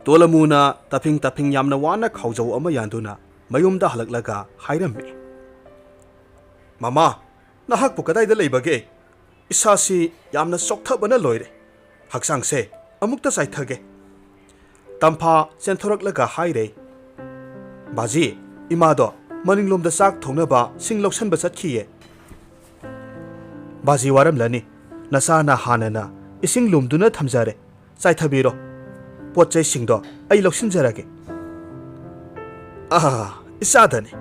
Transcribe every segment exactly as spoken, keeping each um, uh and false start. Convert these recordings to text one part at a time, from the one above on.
ꯇꯣꯂꯃꯨꯅ ꯇꯐꯤꯡ ꯇꯐꯤꯡ ꯌꯥꯝꯅ ꯋꯥꯅ ꯈꯥꯎꯖꯧ ꯑꯃ ꯌꯥꯟꯗꯨꯅ ꯃꯌꯨꯝꯗ ꯍꯜꯂꯛꯂꯒ ꯍꯥꯏꯔꯝꯃꯤ, "ꯃꯃꯥ, ꯅꯍꯥꯛꯄꯨ ꯀꯗꯥꯏꯗ ꯂꯩꯕꯒꯦ? ꯏꯁꯥꯁꯤ ꯌꯥꯝꯅ ꯆꯣꯛꯊꯕꯅ ꯂꯣꯏꯔꯦ꯫ ꯍꯛꯆꯥꯡꯁꯦ ꯑꯃꯨꯛꯇ ꯆꯥꯏꯊꯒꯦ꯫" ꯇꯝꯐꯥ ꯆꯦꯟꯊꯣꯔꯛꯂꯒ ꯍꯥꯏꯔꯦ, "ꯕꯥꯖꯤ, ꯏꯃꯥꯗꯣ ꯃꯅꯤꯡꯂꯣꯝꯗ ꯆꯥꯛ ꯊꯣꯡꯅꯕ ꯁꯤꯡ ꯂꯧꯁꯟꯕ ꯆꯠꯈꯤꯌꯦ꯫" "ꯕꯥꯖꯤ ꯋꯥꯔꯝꯂꯅꯤ꯫ ꯅꯆꯥꯅ ꯍꯥꯟꯅꯅ ꯏꯁꯤꯡ ꯂꯨꯝꯗꯨꯅ ꯊꯝꯖꯔꯦ꯫ ꯆꯥꯏꯊꯕꯤꯔꯣ꯫ ꯄꯣꯠ ꯆꯩꯁꯤꯡꯗꯣ ꯑꯩ ꯂꯧꯁꯤꯟꯖꯔꯒꯦ꯫" "ꯑꯥ, ꯏꯆꯥꯗꯅꯤ꯫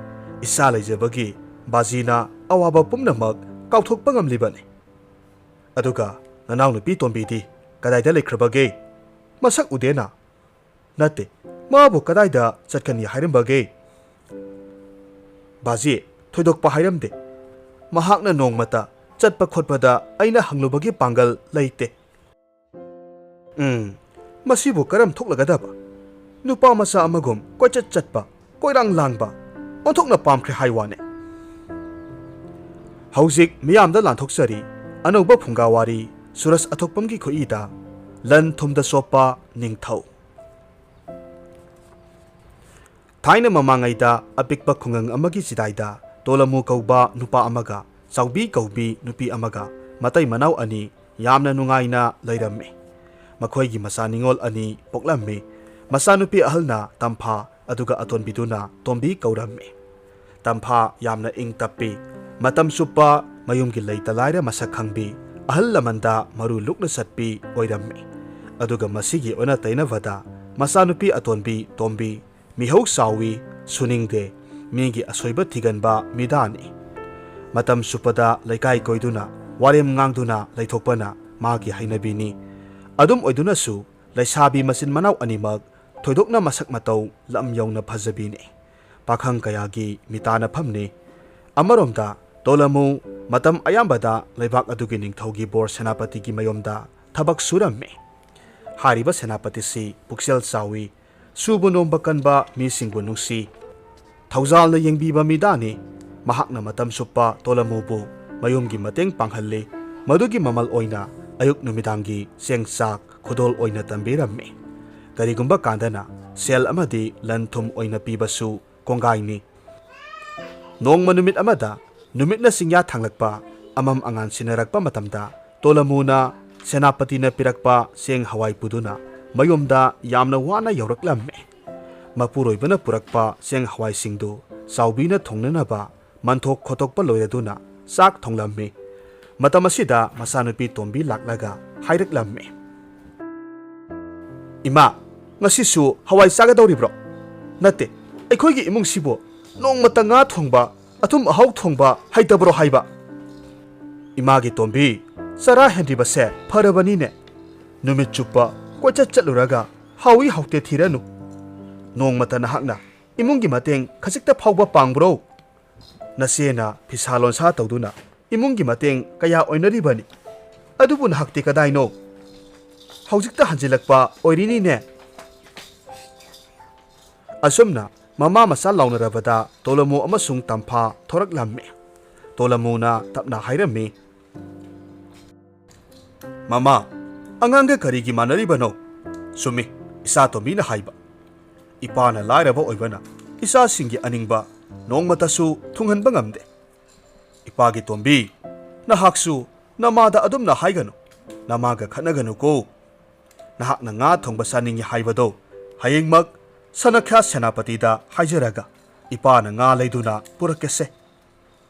ꯏꯆꯥ ꯂꯩꯖꯕꯒꯤ ꯕꯥꯖꯤꯅ ꯑꯋꯥꯕ ꯄꯨꯝꯅꯃꯛ ꯀꯥꯎꯊꯣꯛꯄ ꯉꯝꯂꯤꯕꯅꯤ꯫ ꯑꯗꯨꯒ ꯅꯅꯥꯎꯅꯨꯄꯤ ꯇꯣꯝꯕꯤꯗꯤ ꯀꯗꯥꯏꯗ ꯂꯩꯈ꯭ꯔꯕꯒꯦ? ꯃꯁꯛ ꯎꯗꯦꯅ꯫" "ꯅꯠꯇꯦ, ꯃꯥꯕꯨ ꯀꯗꯥꯏꯗ ꯆꯠꯀꯅꯤ ꯍꯥꯏꯔꯝꯕꯒꯦ?" "ꯕꯥꯖꯤ, ꯊꯣꯏꯗꯣꯛꯄ ꯍꯥꯏꯔꯝꯗꯦ꯫ ꯃꯍꯥꯛꯅ ꯅꯣꯡꯃꯇ ꯆꯠꯄ ꯈꯣꯠꯄꯗ ꯑꯩꯅ ꯍꯪꯂꯨꯕꯒꯤ ꯄꯥꯡꯒꯜ ꯂꯩꯇꯦ꯫" "ꯎꯝ, ꯃꯁꯤꯕꯨ ꯀꯔꯝ ꯊꯣꯛꯂꯒꯗꯕ? ꯅꯨꯄꯥ ꯃꯆꯥ ꯑꯃꯒꯨꯝ ꯀꯣꯏꯆꯠ ꯆꯠꯄ, ꯀꯣꯏꯔꯥꯡ ꯂꯥꯡꯕ, ꯑꯣꯟꯊꯣꯛꯅ ꯄꯥꯝꯈ꯭ꯔꯦ ꯍꯥꯏ ꯋꯥꯅꯦ꯫" ꯍꯧꯖꯤꯛ ꯃꯤꯌꯥꯝꯗ ꯂꯥꯟꯊꯣꯛꯆꯔꯤ ꯑꯅꯧꯕ ꯐꯨꯡꯒꯥꯋꯥꯔꯤ ꯁꯨꯔꯖ ꯑꯊꯣꯛꯄꯝꯒꯤ ꯈꯨꯠꯏꯗ "ꯂꯟ ꯊꯨꯝꯗ ꯆꯣꯞꯄ ꯅꯤꯡꯊꯧ"꯫ ꯊꯥꯏꯅ ꯃꯃꯥꯡꯉꯩꯗ ꯑꯄꯤꯛꯄ ꯈꯨꯡꯒꯪ ꯑꯃꯒꯤ ꯆꯤꯗꯥꯏꯗ ꯇꯣꯂꯃꯨ ꯀꯧꯕ ꯅꯨꯄꯥ ꯑꯃꯒ ꯆꯥꯎꯕꯤ ꯀꯧꯕꯤ ꯅꯨꯄꯤ ꯑꯃꯒ ꯃꯇꯩ ꯃꯅꯥꯎ ꯑꯅꯤ ꯌꯥꯝꯅ ꯅꯨꯡꯉꯥꯏꯅ ꯂꯩꯔꯝꯃꯤ꯫ ꯃꯈꯣꯏꯒꯤ ꯃꯆꯥ ꯅꯤꯉꯣꯜ ꯑꯅꯤ ꯄꯣꯛꯂꯝꯃꯤ꯫ ꯃꯆꯥꯅꯨꯄꯤ ꯑꯍꯜꯅ ꯇꯝꯐꯥ, ꯑꯗꯨꯒ ꯑꯇꯣꯟꯕꯤꯗꯨꯅ ꯇꯣꯝꯕꯤ ꯀꯧꯔꯝꯃꯤ꯫ ꯇꯝꯐꯥ ꯌꯥꯝꯅ ꯏꯪ ꯇꯞꯄꯤ꯫ ꯃꯇꯝ ꯆꯨꯞꯄ ꯃꯌꯨꯝꯒꯤ ꯂꯩꯇ ꯂꯥꯏꯔ ꯃꯁꯛ ꯈꯪꯕꯤ, ꯑꯍꯜ ꯂꯃꯟꯗ ꯃꯔꯨ ꯂꯨꯛꯅ ꯆꯠꯄꯤ ꯑꯣꯏꯔꯝꯃꯤ꯫ ꯑꯗꯨꯒ ꯃꯁꯤꯒꯤ ꯑꯣꯟꯅ ꯇꯩꯅꯕꯗ ꯃꯆꯥꯅꯨꯄꯤ ꯑꯇꯣꯟꯕꯤ ꯇꯣꯝꯕꯤ ꯃꯤꯍꯧ ꯆꯥꯎꯏ, ꯁꯨꯅꯤꯡꯗꯦ, ꯃꯤꯒꯤ ꯑꯁꯣꯏꯕ ꯊꯤꯒꯟꯕ ꯃꯤꯗꯥꯅꯤ꯫ ꯃꯇꯝ ꯆꯨꯞꯄꯗ ꯂꯩꯀꯥꯏ ꯀꯣꯏꯗꯨꯅ ꯋꯥꯔꯦꯝ ꯉꯥꯡꯗꯨꯅ ꯂꯩꯊꯣꯛꯄꯅ ꯃꯥꯒꯤ ꯍꯩꯅꯕꯤꯅꯤ꯫ ꯑꯗꯨꯝ ꯑꯣꯏꯗꯨꯅꯁꯨ ꯂꯩꯁꯥꯕꯤ ꯃꯆꯤꯟ ꯃꯅꯥꯎ ꯑꯅꯤꯃꯛ ꯊꯣꯏꯗꯣꯛꯅ ꯃꯁꯛ ꯃꯇꯧ ꯂꯝ ꯌꯧꯅ ꯐꯖꯕꯤꯅꯤ꯫ ꯄꯥꯈꯪ ꯀꯌꯥꯒꯤ ꯃꯤꯇꯥꯅꯐꯝꯅꯤ꯫ ꯑꯃꯔꯣꯝꯗ ꯇꯣꯂꯃꯨ ꯃꯇꯝ ꯑꯌꯥꯝꯕꯗ ꯂꯩꯕꯥꯛ ꯑꯗꯨꯒꯤ ꯅꯤꯡꯊꯧꯒꯤ ꯕꯣꯔ ꯁꯦꯅꯥꯄꯇꯤꯒꯤ ꯃꯌꯨꯝꯗ ꯊꯕꯛ ꯁꯨꯔꯝꯃꯤ꯫ ꯍꯥꯏꯔꯤꯕ ꯁꯦꯅꯥꯄꯇꯤꯁꯤ ꯄꯨꯛꯆꯦꯜ ꯆꯥꯎꯏ, ꯁꯨꯕ ꯅꯣꯝꯕ ꯀꯟꯕ ꯃꯤꯁꯤꯡꯕꯨ ꯅꯨꯡꯁꯤ꯫ ꯊꯧꯖꯥꯜꯅ ꯌꯦꯡꯕꯤꯕ ꯃꯤꯗꯥꯅꯤ꯫ ꯃꯍꯥꯛꯅ ꯃꯇꯝ ꯆꯨꯞꯄ ꯇꯣꯂꯃꯨꯕꯨ ꯃꯌꯨꯝꯒꯤ ꯃꯇꯦꯡ ꯄꯥꯡꯍꯜꯂꯤ꯫ ꯃꯗꯨꯒꯤ ꯃꯃꯜ ꯑꯣꯏꯅ ꯑꯌꯨꯛ ꯅꯨꯃꯤꯗꯥꯡꯒꯤ ꯆꯦꯡ ꯆꯥꯛ ꯈꯨꯗꯣꯜ ꯑꯣꯏꯅ ꯇꯝꯕꯤꯔꯝꯃꯤ꯫ ꯀꯔꯤꯒꯨꯝꯕ ꯀꯥꯟꯗꯅ ꯁꯦꯜ ꯑꯃꯗꯤ ꯂꯟ ꯊꯨꯝ ꯑꯣꯏꯅ ꯄꯤꯕꯁꯨ ꯀꯣꯡꯒꯥꯏꯅꯤ꯫ ꯅꯣꯡꯃ ꯅꯨꯃꯤꯠ ꯑꯃꯗ ꯅꯨꯃꯤꯠꯅ ꯆꯤꯡꯌꯥ ꯊꯥꯡꯂꯛꯄ, ꯑꯃꯝ ꯑꯉꯥꯟ ꯁꯤꯟꯅꯔꯛꯄ ꯃꯇꯝꯗ ꯇꯣꯂꯃꯨꯅ ꯁꯦꯅꯥꯄꯇꯤꯅ ꯄꯤꯔꯛꯄ ꯆꯦꯡ ꯍꯋꯥꯏ ꯄꯨꯗꯨꯅ ꯃꯌꯨꯝꯗ ꯌꯥꯝꯅ ꯋꯥꯅ ꯌꯧꯔꯛꯂꯝꯃꯤ꯫ ꯃꯄꯨꯔꯣꯏꯕꯅ ꯄꯨꯔꯛꯄ ꯆꯦꯡ ꯍꯋꯥꯏꯁꯤꯡꯗꯨ ꯆꯥꯎꯕꯤꯅ ꯊꯣꯡꯅꯅꯕ ꯃꯟꯊꯣꯛ ꯈꯣꯠꯇꯣꯛꯄ ꯂꯣꯏꯔꯗꯨꯅ ꯆꯥꯛ ꯊꯣꯡꯂꯝꯃꯤ꯫ ꯃꯇꯝ ꯑꯁꯤꯗ ꯃꯆꯥꯅꯨꯄꯤ ꯇꯣꯝꯕꯤ ꯂꯥꯛꯂꯒ ꯍꯥꯏꯔꯛꯂꯝꯃꯤ, "ꯏꯃꯥ, ꯉꯁꯤꯁꯨ ꯍꯋꯥꯏ ꯆꯥꯒꯗꯧꯔꯤꯕ꯭ꯔꯣ? ꯅꯠꯇꯦ, ꯑꯩꯈꯣꯏꯒꯤ ꯏꯃꯨꯡꯁꯤꯕꯨ ꯅꯣꯡꯃꯇ ꯉꯥ ꯊꯣꯡꯕ, ꯑꯊꯨꯝ ꯑꯍꯥꯎ ꯊꯣꯡꯕ ꯍꯩꯇꯕ꯭ꯔꯣ ꯍꯥꯏꯕ?" "ꯏꯃꯥꯒꯤ ꯇꯣꯝꯕꯤ, ꯆꯔꯥ ꯍꯦꯟꯔꯤꯕꯁꯦ ꯐꯔꯕꯅꯤꯅꯦ꯫ ꯅꯨꯃꯤꯠ ꯆꯨꯞꯄ ꯀꯣꯏꯆꯠ ꯆꯠꯂꯨꯔꯒ ꯍꯥꯎꯏ ꯍꯥꯎꯇꯦ ꯊꯤꯔꯅꯨ꯫ ꯅꯣꯡꯃꯇ ꯅꯍꯥꯛꯅ ꯏꯃꯨꯡꯒꯤ ꯃꯇꯦꯡ ꯈꯖꯤꯛꯇ ꯐꯥꯎꯕ ꯄꯥꯡꯕ꯭ꯔꯣ? ꯅꯆꯦꯅ ꯐꯤꯁꯥ ꯂꯣꯟꯁꯥ ꯇꯧꯗꯨꯅ ꯏꯃꯨꯡꯒꯤ ꯃꯇꯦꯡ ꯀꯌꯥ ꯑꯣꯏꯅꯔꯤꯕꯅꯤ꯫ ꯑꯗꯨꯕꯨ ꯅꯍꯥꯛꯇꯤ ꯀꯗꯥꯏꯅꯣ? ꯍꯧꯖꯤꯛꯇ ꯍꯟꯖꯤꯜꯂꯛꯄ ꯑꯣꯏꯔꯤꯅꯤꯅꯦ?" ꯑꯁꯨꯝꯅ ꯃꯃꯥ ꯃꯆꯥ ꯂꯥꯎꯅꯔꯕꯗ ꯇꯣꯂꯃꯨ ꯑꯃꯁꯨꯡ ꯇꯝꯐꯥ ꯊꯣꯔꯛꯂꯝꯃꯤ꯫ ꯇꯣꯂꯃꯨꯅ ꯇꯞꯅ ꯍꯥꯏꯔꯝꯃꯤ, "ꯃꯃꯥ, ꯑꯉꯥꯡꯒ ꯀꯔꯤꯒꯤ ꯃꯥꯟꯅꯔꯤꯕꯅꯣ? ꯆꯨꯝꯃꯤ, ꯏꯆꯥ ꯇꯣꯝꯕꯤꯅ ꯍꯥꯏꯕ꯫ ꯏꯄꯥꯅ ꯂꯥꯏꯔꯕ ꯑꯣꯏꯕꯅ ꯏꯆꯥꯁꯤꯡꯒꯤ ꯑꯅꯤꯡꯕ ꯅꯣꯡꯃꯇꯁꯨ ꯊꯨꯡꯍꯟꯕ ꯉꯝꯗꯦ꯫ ꯏꯄꯥꯒꯤ ꯇꯣꯝꯕꯤ, ꯅꯍꯥꯛꯁꯨ ꯅꯃꯥꯗ ꯑꯗꯨꯝꯅ ꯍꯥꯏꯒꯅꯨ꯫ ꯅꯃꯥꯒ ꯈꯠꯅꯒꯅꯨꯀꯣ꯫ ꯅꯍꯥꯛꯅ ꯉꯥ ꯊꯣꯡꯕ ꯆꯥꯅꯤꯡꯉꯤ ꯍꯥꯏꯕꯗꯣ ꯍꯌꯦꯡꯃꯛ ꯁꯅꯈ꯭ꯌꯥ ꯁꯦꯅꯥꯄꯇꯤꯗ ꯍꯥꯏꯖꯔꯒ ꯏꯄꯥꯅ ꯉꯥ ꯂꯩꯗꯨꯅ ꯄꯨꯔꯛꯀꯦꯁꯦ꯫"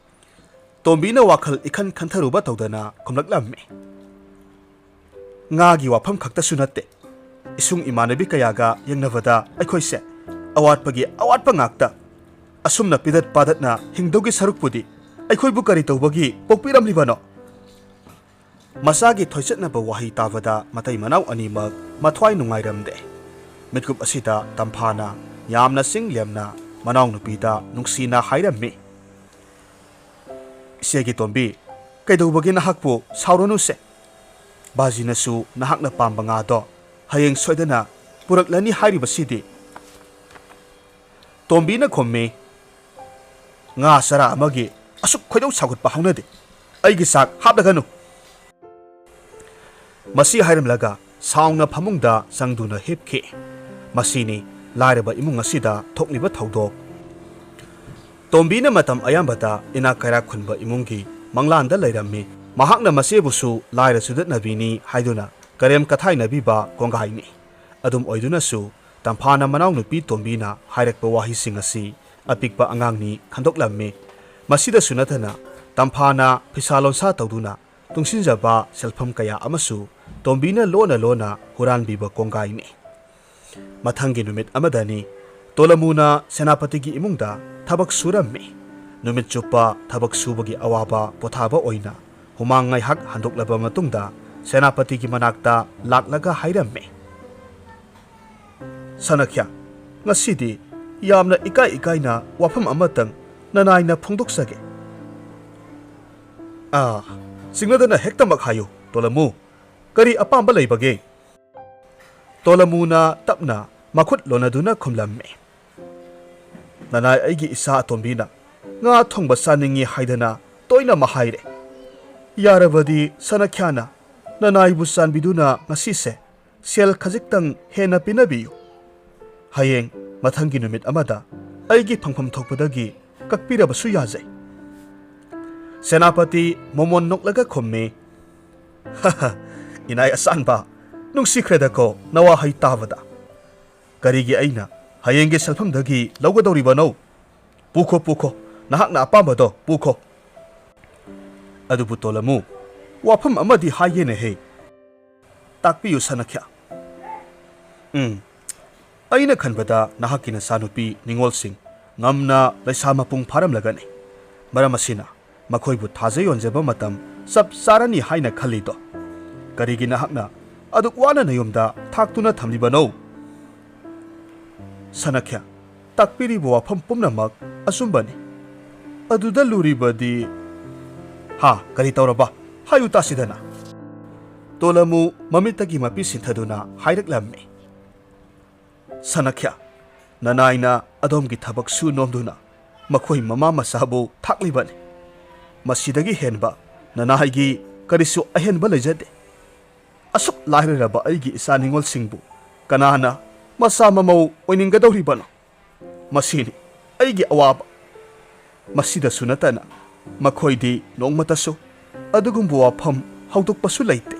ꯇꯣꯝꯕꯤꯅ ꯋꯥꯈꯜ ꯏꯈꯟ ꯈꯟꯊꯔꯨꯕ ꯇꯧꯗꯅ ꯈꯨꯝꯂꯛꯂꯝꯃꯤ, "ꯉꯥꯒꯤ ꯋꯥꯐꯝ ꯈꯛꯇꯁꯨ ꯅꯠꯇꯦ꯫ ꯏꯁꯨꯡ ꯏꯃꯥꯟꯅꯕꯤ ꯀꯌꯥꯒ ꯌꯦꯡꯅꯕꯗ ꯑꯩꯈꯣꯏꯁꯦ ꯑꯋꯥꯠꯄꯒꯤ ꯑꯋꯥꯠꯄ ꯉꯥꯛꯇ꯫ ꯑꯁꯨꯝꯅ ꯄꯤꯗꯠ ꯄꯥꯗꯠꯅ ꯍꯤꯡꯗꯧꯒꯤ ꯁꯔꯨꯛꯄꯨꯗꯤ ꯑꯩꯈꯣꯏꯕꯨ ꯀꯔꯤ ꯇꯧꯕꯒꯤ ꯄꯣꯛꯄꯤꯔꯝꯂꯤꯕꯅꯣ?" ꯃꯆꯥꯒꯤ ꯊꯣꯏꯆꯠꯅꯕ ꯋꯥꯍꯩ ꯇꯥꯕꯗ ꯃꯇꯩ ꯃꯅꯥꯎ ꯑꯅꯤꯃꯛ ꯃꯊ꯭ꯋꯥꯏ ꯅꯨꯡꯉꯥꯏꯔꯝꯗꯦ꯫ ꯃꯤꯠꯀꯨꯞ ꯑꯁꯤꯗ ꯇꯝꯐꯥꯅ ꯌꯥꯝꯅ ꯆꯤꯡ ꯂꯦꯝꯅ ꯃꯅꯥꯎꯅꯨꯄꯤꯗ ꯅꯨꯡꯁꯤꯅ ꯍꯥꯏꯔꯝꯃꯤ, "ꯏꯆꯦꯒꯤ ꯇꯣꯝꯕꯤ, ꯀꯩꯗꯧꯕꯒꯤ ꯅꯍꯥꯛꯄꯨ ꯁꯥꯎꯔꯨꯅꯨꯁꯦ꯫ ꯕꯥꯖꯤꯅꯁꯨ ꯅꯍꯥꯛꯅ ꯄꯥꯝꯕ ꯉꯥꯗꯣ ꯍꯌꯦꯡ ꯁꯣꯏꯗꯅ ꯄꯨꯔꯛꯂꯅꯤ ꯍꯥꯏꯔꯤꯕꯁꯤꯗꯤ꯫" ꯇꯣꯝꯕꯤꯅ ꯈꯨꯝꯃꯤ, "ꯉꯥ ꯆꯔꯥ ꯑꯃꯒꯤ ꯑꯁꯨꯛ ꯈꯣꯏꯗꯧ ꯁꯥꯎꯒꯠꯄ ꯍꯧꯅꯗꯦ꯫ ꯑꯩꯒꯤ ꯆꯥꯛ ꯍꯥꯞꯂꯒꯅꯨ꯫" ꯃꯁꯤ ꯍꯥꯏꯔꯝꯂꯒ ꯁꯥꯎꯅ ꯐꯃꯨꯡꯗ ꯆꯪꯗꯨꯅ ꯍꯤꯞꯈꯤ꯫ ꯃꯁꯤꯅꯤ ꯂꯥꯏꯔꯕ ꯏꯃꯨꯡ ꯑꯁꯤꯗ ꯊꯣꯛꯂꯤꯕ ꯊꯧꯗꯣꯛ꯫ ꯇꯣꯝꯕꯤꯅ ꯃꯇꯝ ꯑꯌꯥꯝꯕꯗ ꯏꯅꯥꯛ ꯀꯩꯔꯥꯛ ꯈꯨꯟꯕ ꯏꯃꯨꯡꯒꯤ ꯃꯪꯂꯥꯟꯗ ꯂꯩꯔꯝꯃꯤ꯫ ꯃꯍꯥꯛꯅ ꯃꯆꯦꯕꯨꯁꯨ ꯂꯥꯏꯔ ꯆꯨꯗꯠꯅꯕꯤꯅꯤ ꯍꯥꯏꯗꯨꯅ ꯀꯔꯦꯝ ꯀꯊꯥꯏꯅꯕꯤꯕ ꯀꯣꯡꯒꯥꯏꯅꯤ꯫ ꯑꯗꯨꯝ ꯑꯣꯏꯗꯨꯅꯁꯨ, ꯇꯝꯐꯥꯅ ꯃꯅꯥꯎꯅꯨꯄꯤ ꯇꯣꯝꯕꯤꯅ ꯍꯥꯏꯔꯛꯄ ꯋꯥꯍꯩꯁꯤꯡ ꯑꯁꯤ ꯑꯄꯤꯛꯄ ꯑꯉꯥꯡꯅꯤ ꯈꯟꯗꯣꯛꯂꯝꯃꯤ꯫ ꯃꯁꯤꯗꯁꯨ ꯅꯠꯇꯅ, ꯇꯝꯐꯥꯅ ꯐꯤꯁꯥ ꯂꯣꯟꯁꯥ ꯇꯧꯗꯨꯅ ꯇꯨꯡꯁꯤꯟꯖꯕ ꯁꯦꯜꯐꯝ ꯀꯌꯥ ꯑꯃꯁꯨ ꯇꯣꯝꯕꯤꯅ ꯂꯣꯟꯅ ꯂꯣꯟꯅ ꯍꯨꯔꯥꯟꯕꯤꯕ ꯀꯣꯡꯒꯥꯏꯅꯤ꯫ ꯃꯊꯪꯒꯤ ꯅꯨꯃꯤꯠ ꯑꯃꯗꯅꯤ ꯇꯣꯂꯃꯨꯅ ꯁꯦꯅꯥꯄꯇꯤꯒꯤ ꯏꯃꯨꯡꯗ ꯊꯕꯛ ꯁꯨꯔꯝꯃꯤ꯫ ꯅꯨꯃꯤꯠ ꯆꯨꯞꯄ ꯊꯕꯛ ꯁꯨꯕꯒꯤ ꯑꯋꯥꯕ ꯄꯣꯊꯥꯕ ꯑꯣꯏꯅ ꯍꯨꯃꯥꯡ ꯉꯥꯏꯍꯥꯛ ꯍꯟꯗꯣꯛꯂꯕ ꯃꯇꯨꯡꯗ ꯁꯦꯅꯥꯄꯇꯤꯒꯤ ꯃꯅꯥꯛꯇ ꯂꯥꯛꯂꯒ ꯍꯥꯏꯔꯝꯃꯤ, "ꯁꯅꯈ꯭ꯌꯥ, ꯉꯁꯤꯗꯤ ꯌꯥꯝꯅ ꯏꯀꯥꯏ ꯏꯀꯥꯏꯅ ꯋꯥꯐꯝ ꯑꯃꯇꯪ ꯅꯅꯥꯏꯅ ꯐꯣꯡꯗꯣꯛꯆꯒꯦ꯫" "ꯑꯥ, ꯆꯤꯡꯅꯗꯅ ꯍꯦꯛꯇꯃꯛ ꯍꯥꯏꯌꯨ, ꯇꯣꯂꯃꯨ꯫ ꯀꯔꯤ ꯑꯄꯥꯝꯕ ꯂꯩꯕꯒꯦ?" ꯇꯣꯂꯃꯨꯅ ꯇꯞꯅ ꯃꯈꯨꯠ ꯂꯣꯟꯅꯗꯨꯅ ꯈꯨꯝꯂꯝꯃꯤ, "ꯅꯅꯥꯏ ꯑꯩꯒꯤ ꯏꯆꯥ ꯑꯇꯣꯝꯕꯤꯅ ꯉꯥ ꯊꯣꯡꯕ ꯆꯥꯅꯤꯡꯏ ꯍꯥꯏꯗꯅ ꯇꯣꯏꯅ ꯃꯍꯥꯏꯔꯦ꯫ ꯌꯥꯔꯕꯗꯤ ꯁꯅꯈ꯭ꯌꯥꯅ ꯅꯅꯥꯏꯕꯨ ꯆꯥꯟꯕꯤꯗꯨꯅ ꯉꯁꯤꯁꯦ ꯁꯦꯜ ꯈꯖꯤꯛꯇꯪ ꯍꯦꯟꯅ ꯄꯤꯅꯕꯤꯌꯨ꯫ ꯍꯌꯦꯡ ꯃꯊꯪꯒꯤ ꯅꯨꯃꯤꯠ ꯑꯃꯗ ꯑꯩꯒꯤ ꯐꯪꯐꯝ ꯊꯣꯛꯄꯗꯒꯤ ꯀꯛꯄꯤꯔꯕꯁꯨ ꯌꯥꯖꯩ꯫" ꯁꯦꯅꯥꯄꯇꯤ ꯃꯣꯃꯣꯟ ꯅꯣꯛꯂꯒ ꯈꯨꯝꯃꯤ, "ꯍꯥ ꯍꯥ, ꯏꯅꯥꯏ ꯑꯁꯥꯟꯕ, ꯅꯨꯡꯁꯤꯈ꯭ꯔꯦꯗꯀꯣ ꯅꯋꯥꯍꯩ ꯇꯥꯕꯗ꯫ ꯀꯔꯤꯒꯤ ꯑꯩꯅ ꯍꯌꯦꯡꯒꯤ ꯁꯦꯜꯐꯝꯗꯒꯤ ꯂꯧꯒꯗꯧꯔꯤꯕꯅꯣ? ꯄꯨꯈꯣ, ꯄꯨꯈꯣ, ꯅꯍꯥꯛꯅ ꯑꯄꯥꯝꯕꯗꯣ ꯄꯨꯈꯣ꯫" "ꯑꯗꯨꯕꯨ ꯇꯣꯂꯃꯨ, ꯋꯥꯐꯝ ꯑꯃꯗꯤ ꯍꯥꯏꯒꯦꯅꯦꯍꯦ꯫" "ꯇꯥꯛꯄꯤꯌꯨ ꯁꯅꯈ꯭ꯌꯥ꯫" "ꯎꯝ, ꯑꯩꯅ ꯈꯟꯕꯗ ꯅꯍꯥꯛꯀꯤ ꯅꯆꯥꯅꯨꯄꯤ ꯅꯤꯉꯣꯜꯁꯤꯡ ꯉꯝꯅ ꯂꯩꯁꯥ ꯃꯄꯨꯡ ꯐꯥꯔꯝꯂꯒꯅꯤ꯫ ꯃꯔꯝ ꯑꯁꯤꯅ ꯃꯈꯣꯏꯕꯨ ꯊꯥꯖ ꯌꯣꯟꯖꯕ ꯃꯇꯝ ꯆꯞ ꯆꯥꯔꯅꯤ ꯍꯥꯏꯅ ꯈꯜꯂꯤꯗꯣ꯫ ꯀꯔꯤꯒꯤ ꯅꯍꯥꯛꯅ ꯑꯗꯨꯛ ꯋꯥꯅ ꯅꯌꯨꯝꯗ ꯊꯥꯛꯇꯨꯅ ꯊꯝꯂꯤꯕꯅꯣ?" "ꯁꯅꯈ꯭ꯌꯥ, ꯇꯥꯛꯄꯤꯔꯤꯕ ꯋꯥꯐꯝ ꯄꯨꯝꯅꯃꯛ ꯑꯆꯨꯝꯕꯅꯤ꯫ ꯑꯗꯨꯗ ꯂꯨꯔꯤꯕꯗꯤ..." "ꯍꯥ, ꯀꯔꯤ ꯇꯧꯔꯕ? ꯍꯥꯏꯌꯨ ꯇꯥꯁꯤꯗꯅ꯫" ꯇꯣꯂꯃꯨ ꯃꯃꯤꯠꯇꯒꯤ ꯃꯄꯤ ꯁꯤꯟꯊꯗꯨꯅ ꯍꯥꯏꯔꯛꯂꯝꯃꯤ, "ꯁꯅꯈ꯭ꯌꯥ, ꯅꯅꯥꯏꯅ ꯑꯗꯣꯝꯒꯤ ꯊꯕꯛ ꯁꯨ ꯅꯣꯝꯗꯨꯅ ꯃꯈꯣꯏ ꯃꯃꯥ ꯃꯆꯥꯕꯨ ꯊꯥꯛꯂꯤꯕꯅꯤ꯫ ꯃꯁꯤꯗꯒꯤ ꯍꯦꯟꯕ ꯅꯅꯥꯏꯒꯤ ꯀꯔꯤꯁꯨ ꯑꯍꯦꯟꯕ ꯂꯩꯖꯗꯦ꯫ ꯑꯁꯨꯛ ꯂꯥꯏꯔꯔꯕ ꯑꯩꯒꯤ ꯏꯆꯥ ꯅꯤꯉꯣꯜꯁꯤꯡꯕꯨ ꯀꯅꯥꯅ ꯃꯆꯥ ꯃꯃꯧ ꯑꯣꯏꯅꯤꯡꯒꯗꯧꯔꯤꯕꯅꯣ? ꯃꯁꯤꯅꯤ ꯑꯩꯒꯤ ꯑꯋꯥꯕ꯫ ꯃꯁꯤꯗꯁꯨ ꯅꯠꯇꯅ ꯃꯈꯣꯏꯗꯤ ꯅꯣꯡꯃꯇꯁꯨ ꯑꯗꯨꯒꯨꯝꯕ ꯋꯥꯐꯝ ꯍꯧꯗꯣꯛꯄꯁꯨ ꯂꯩꯇꯦ꯫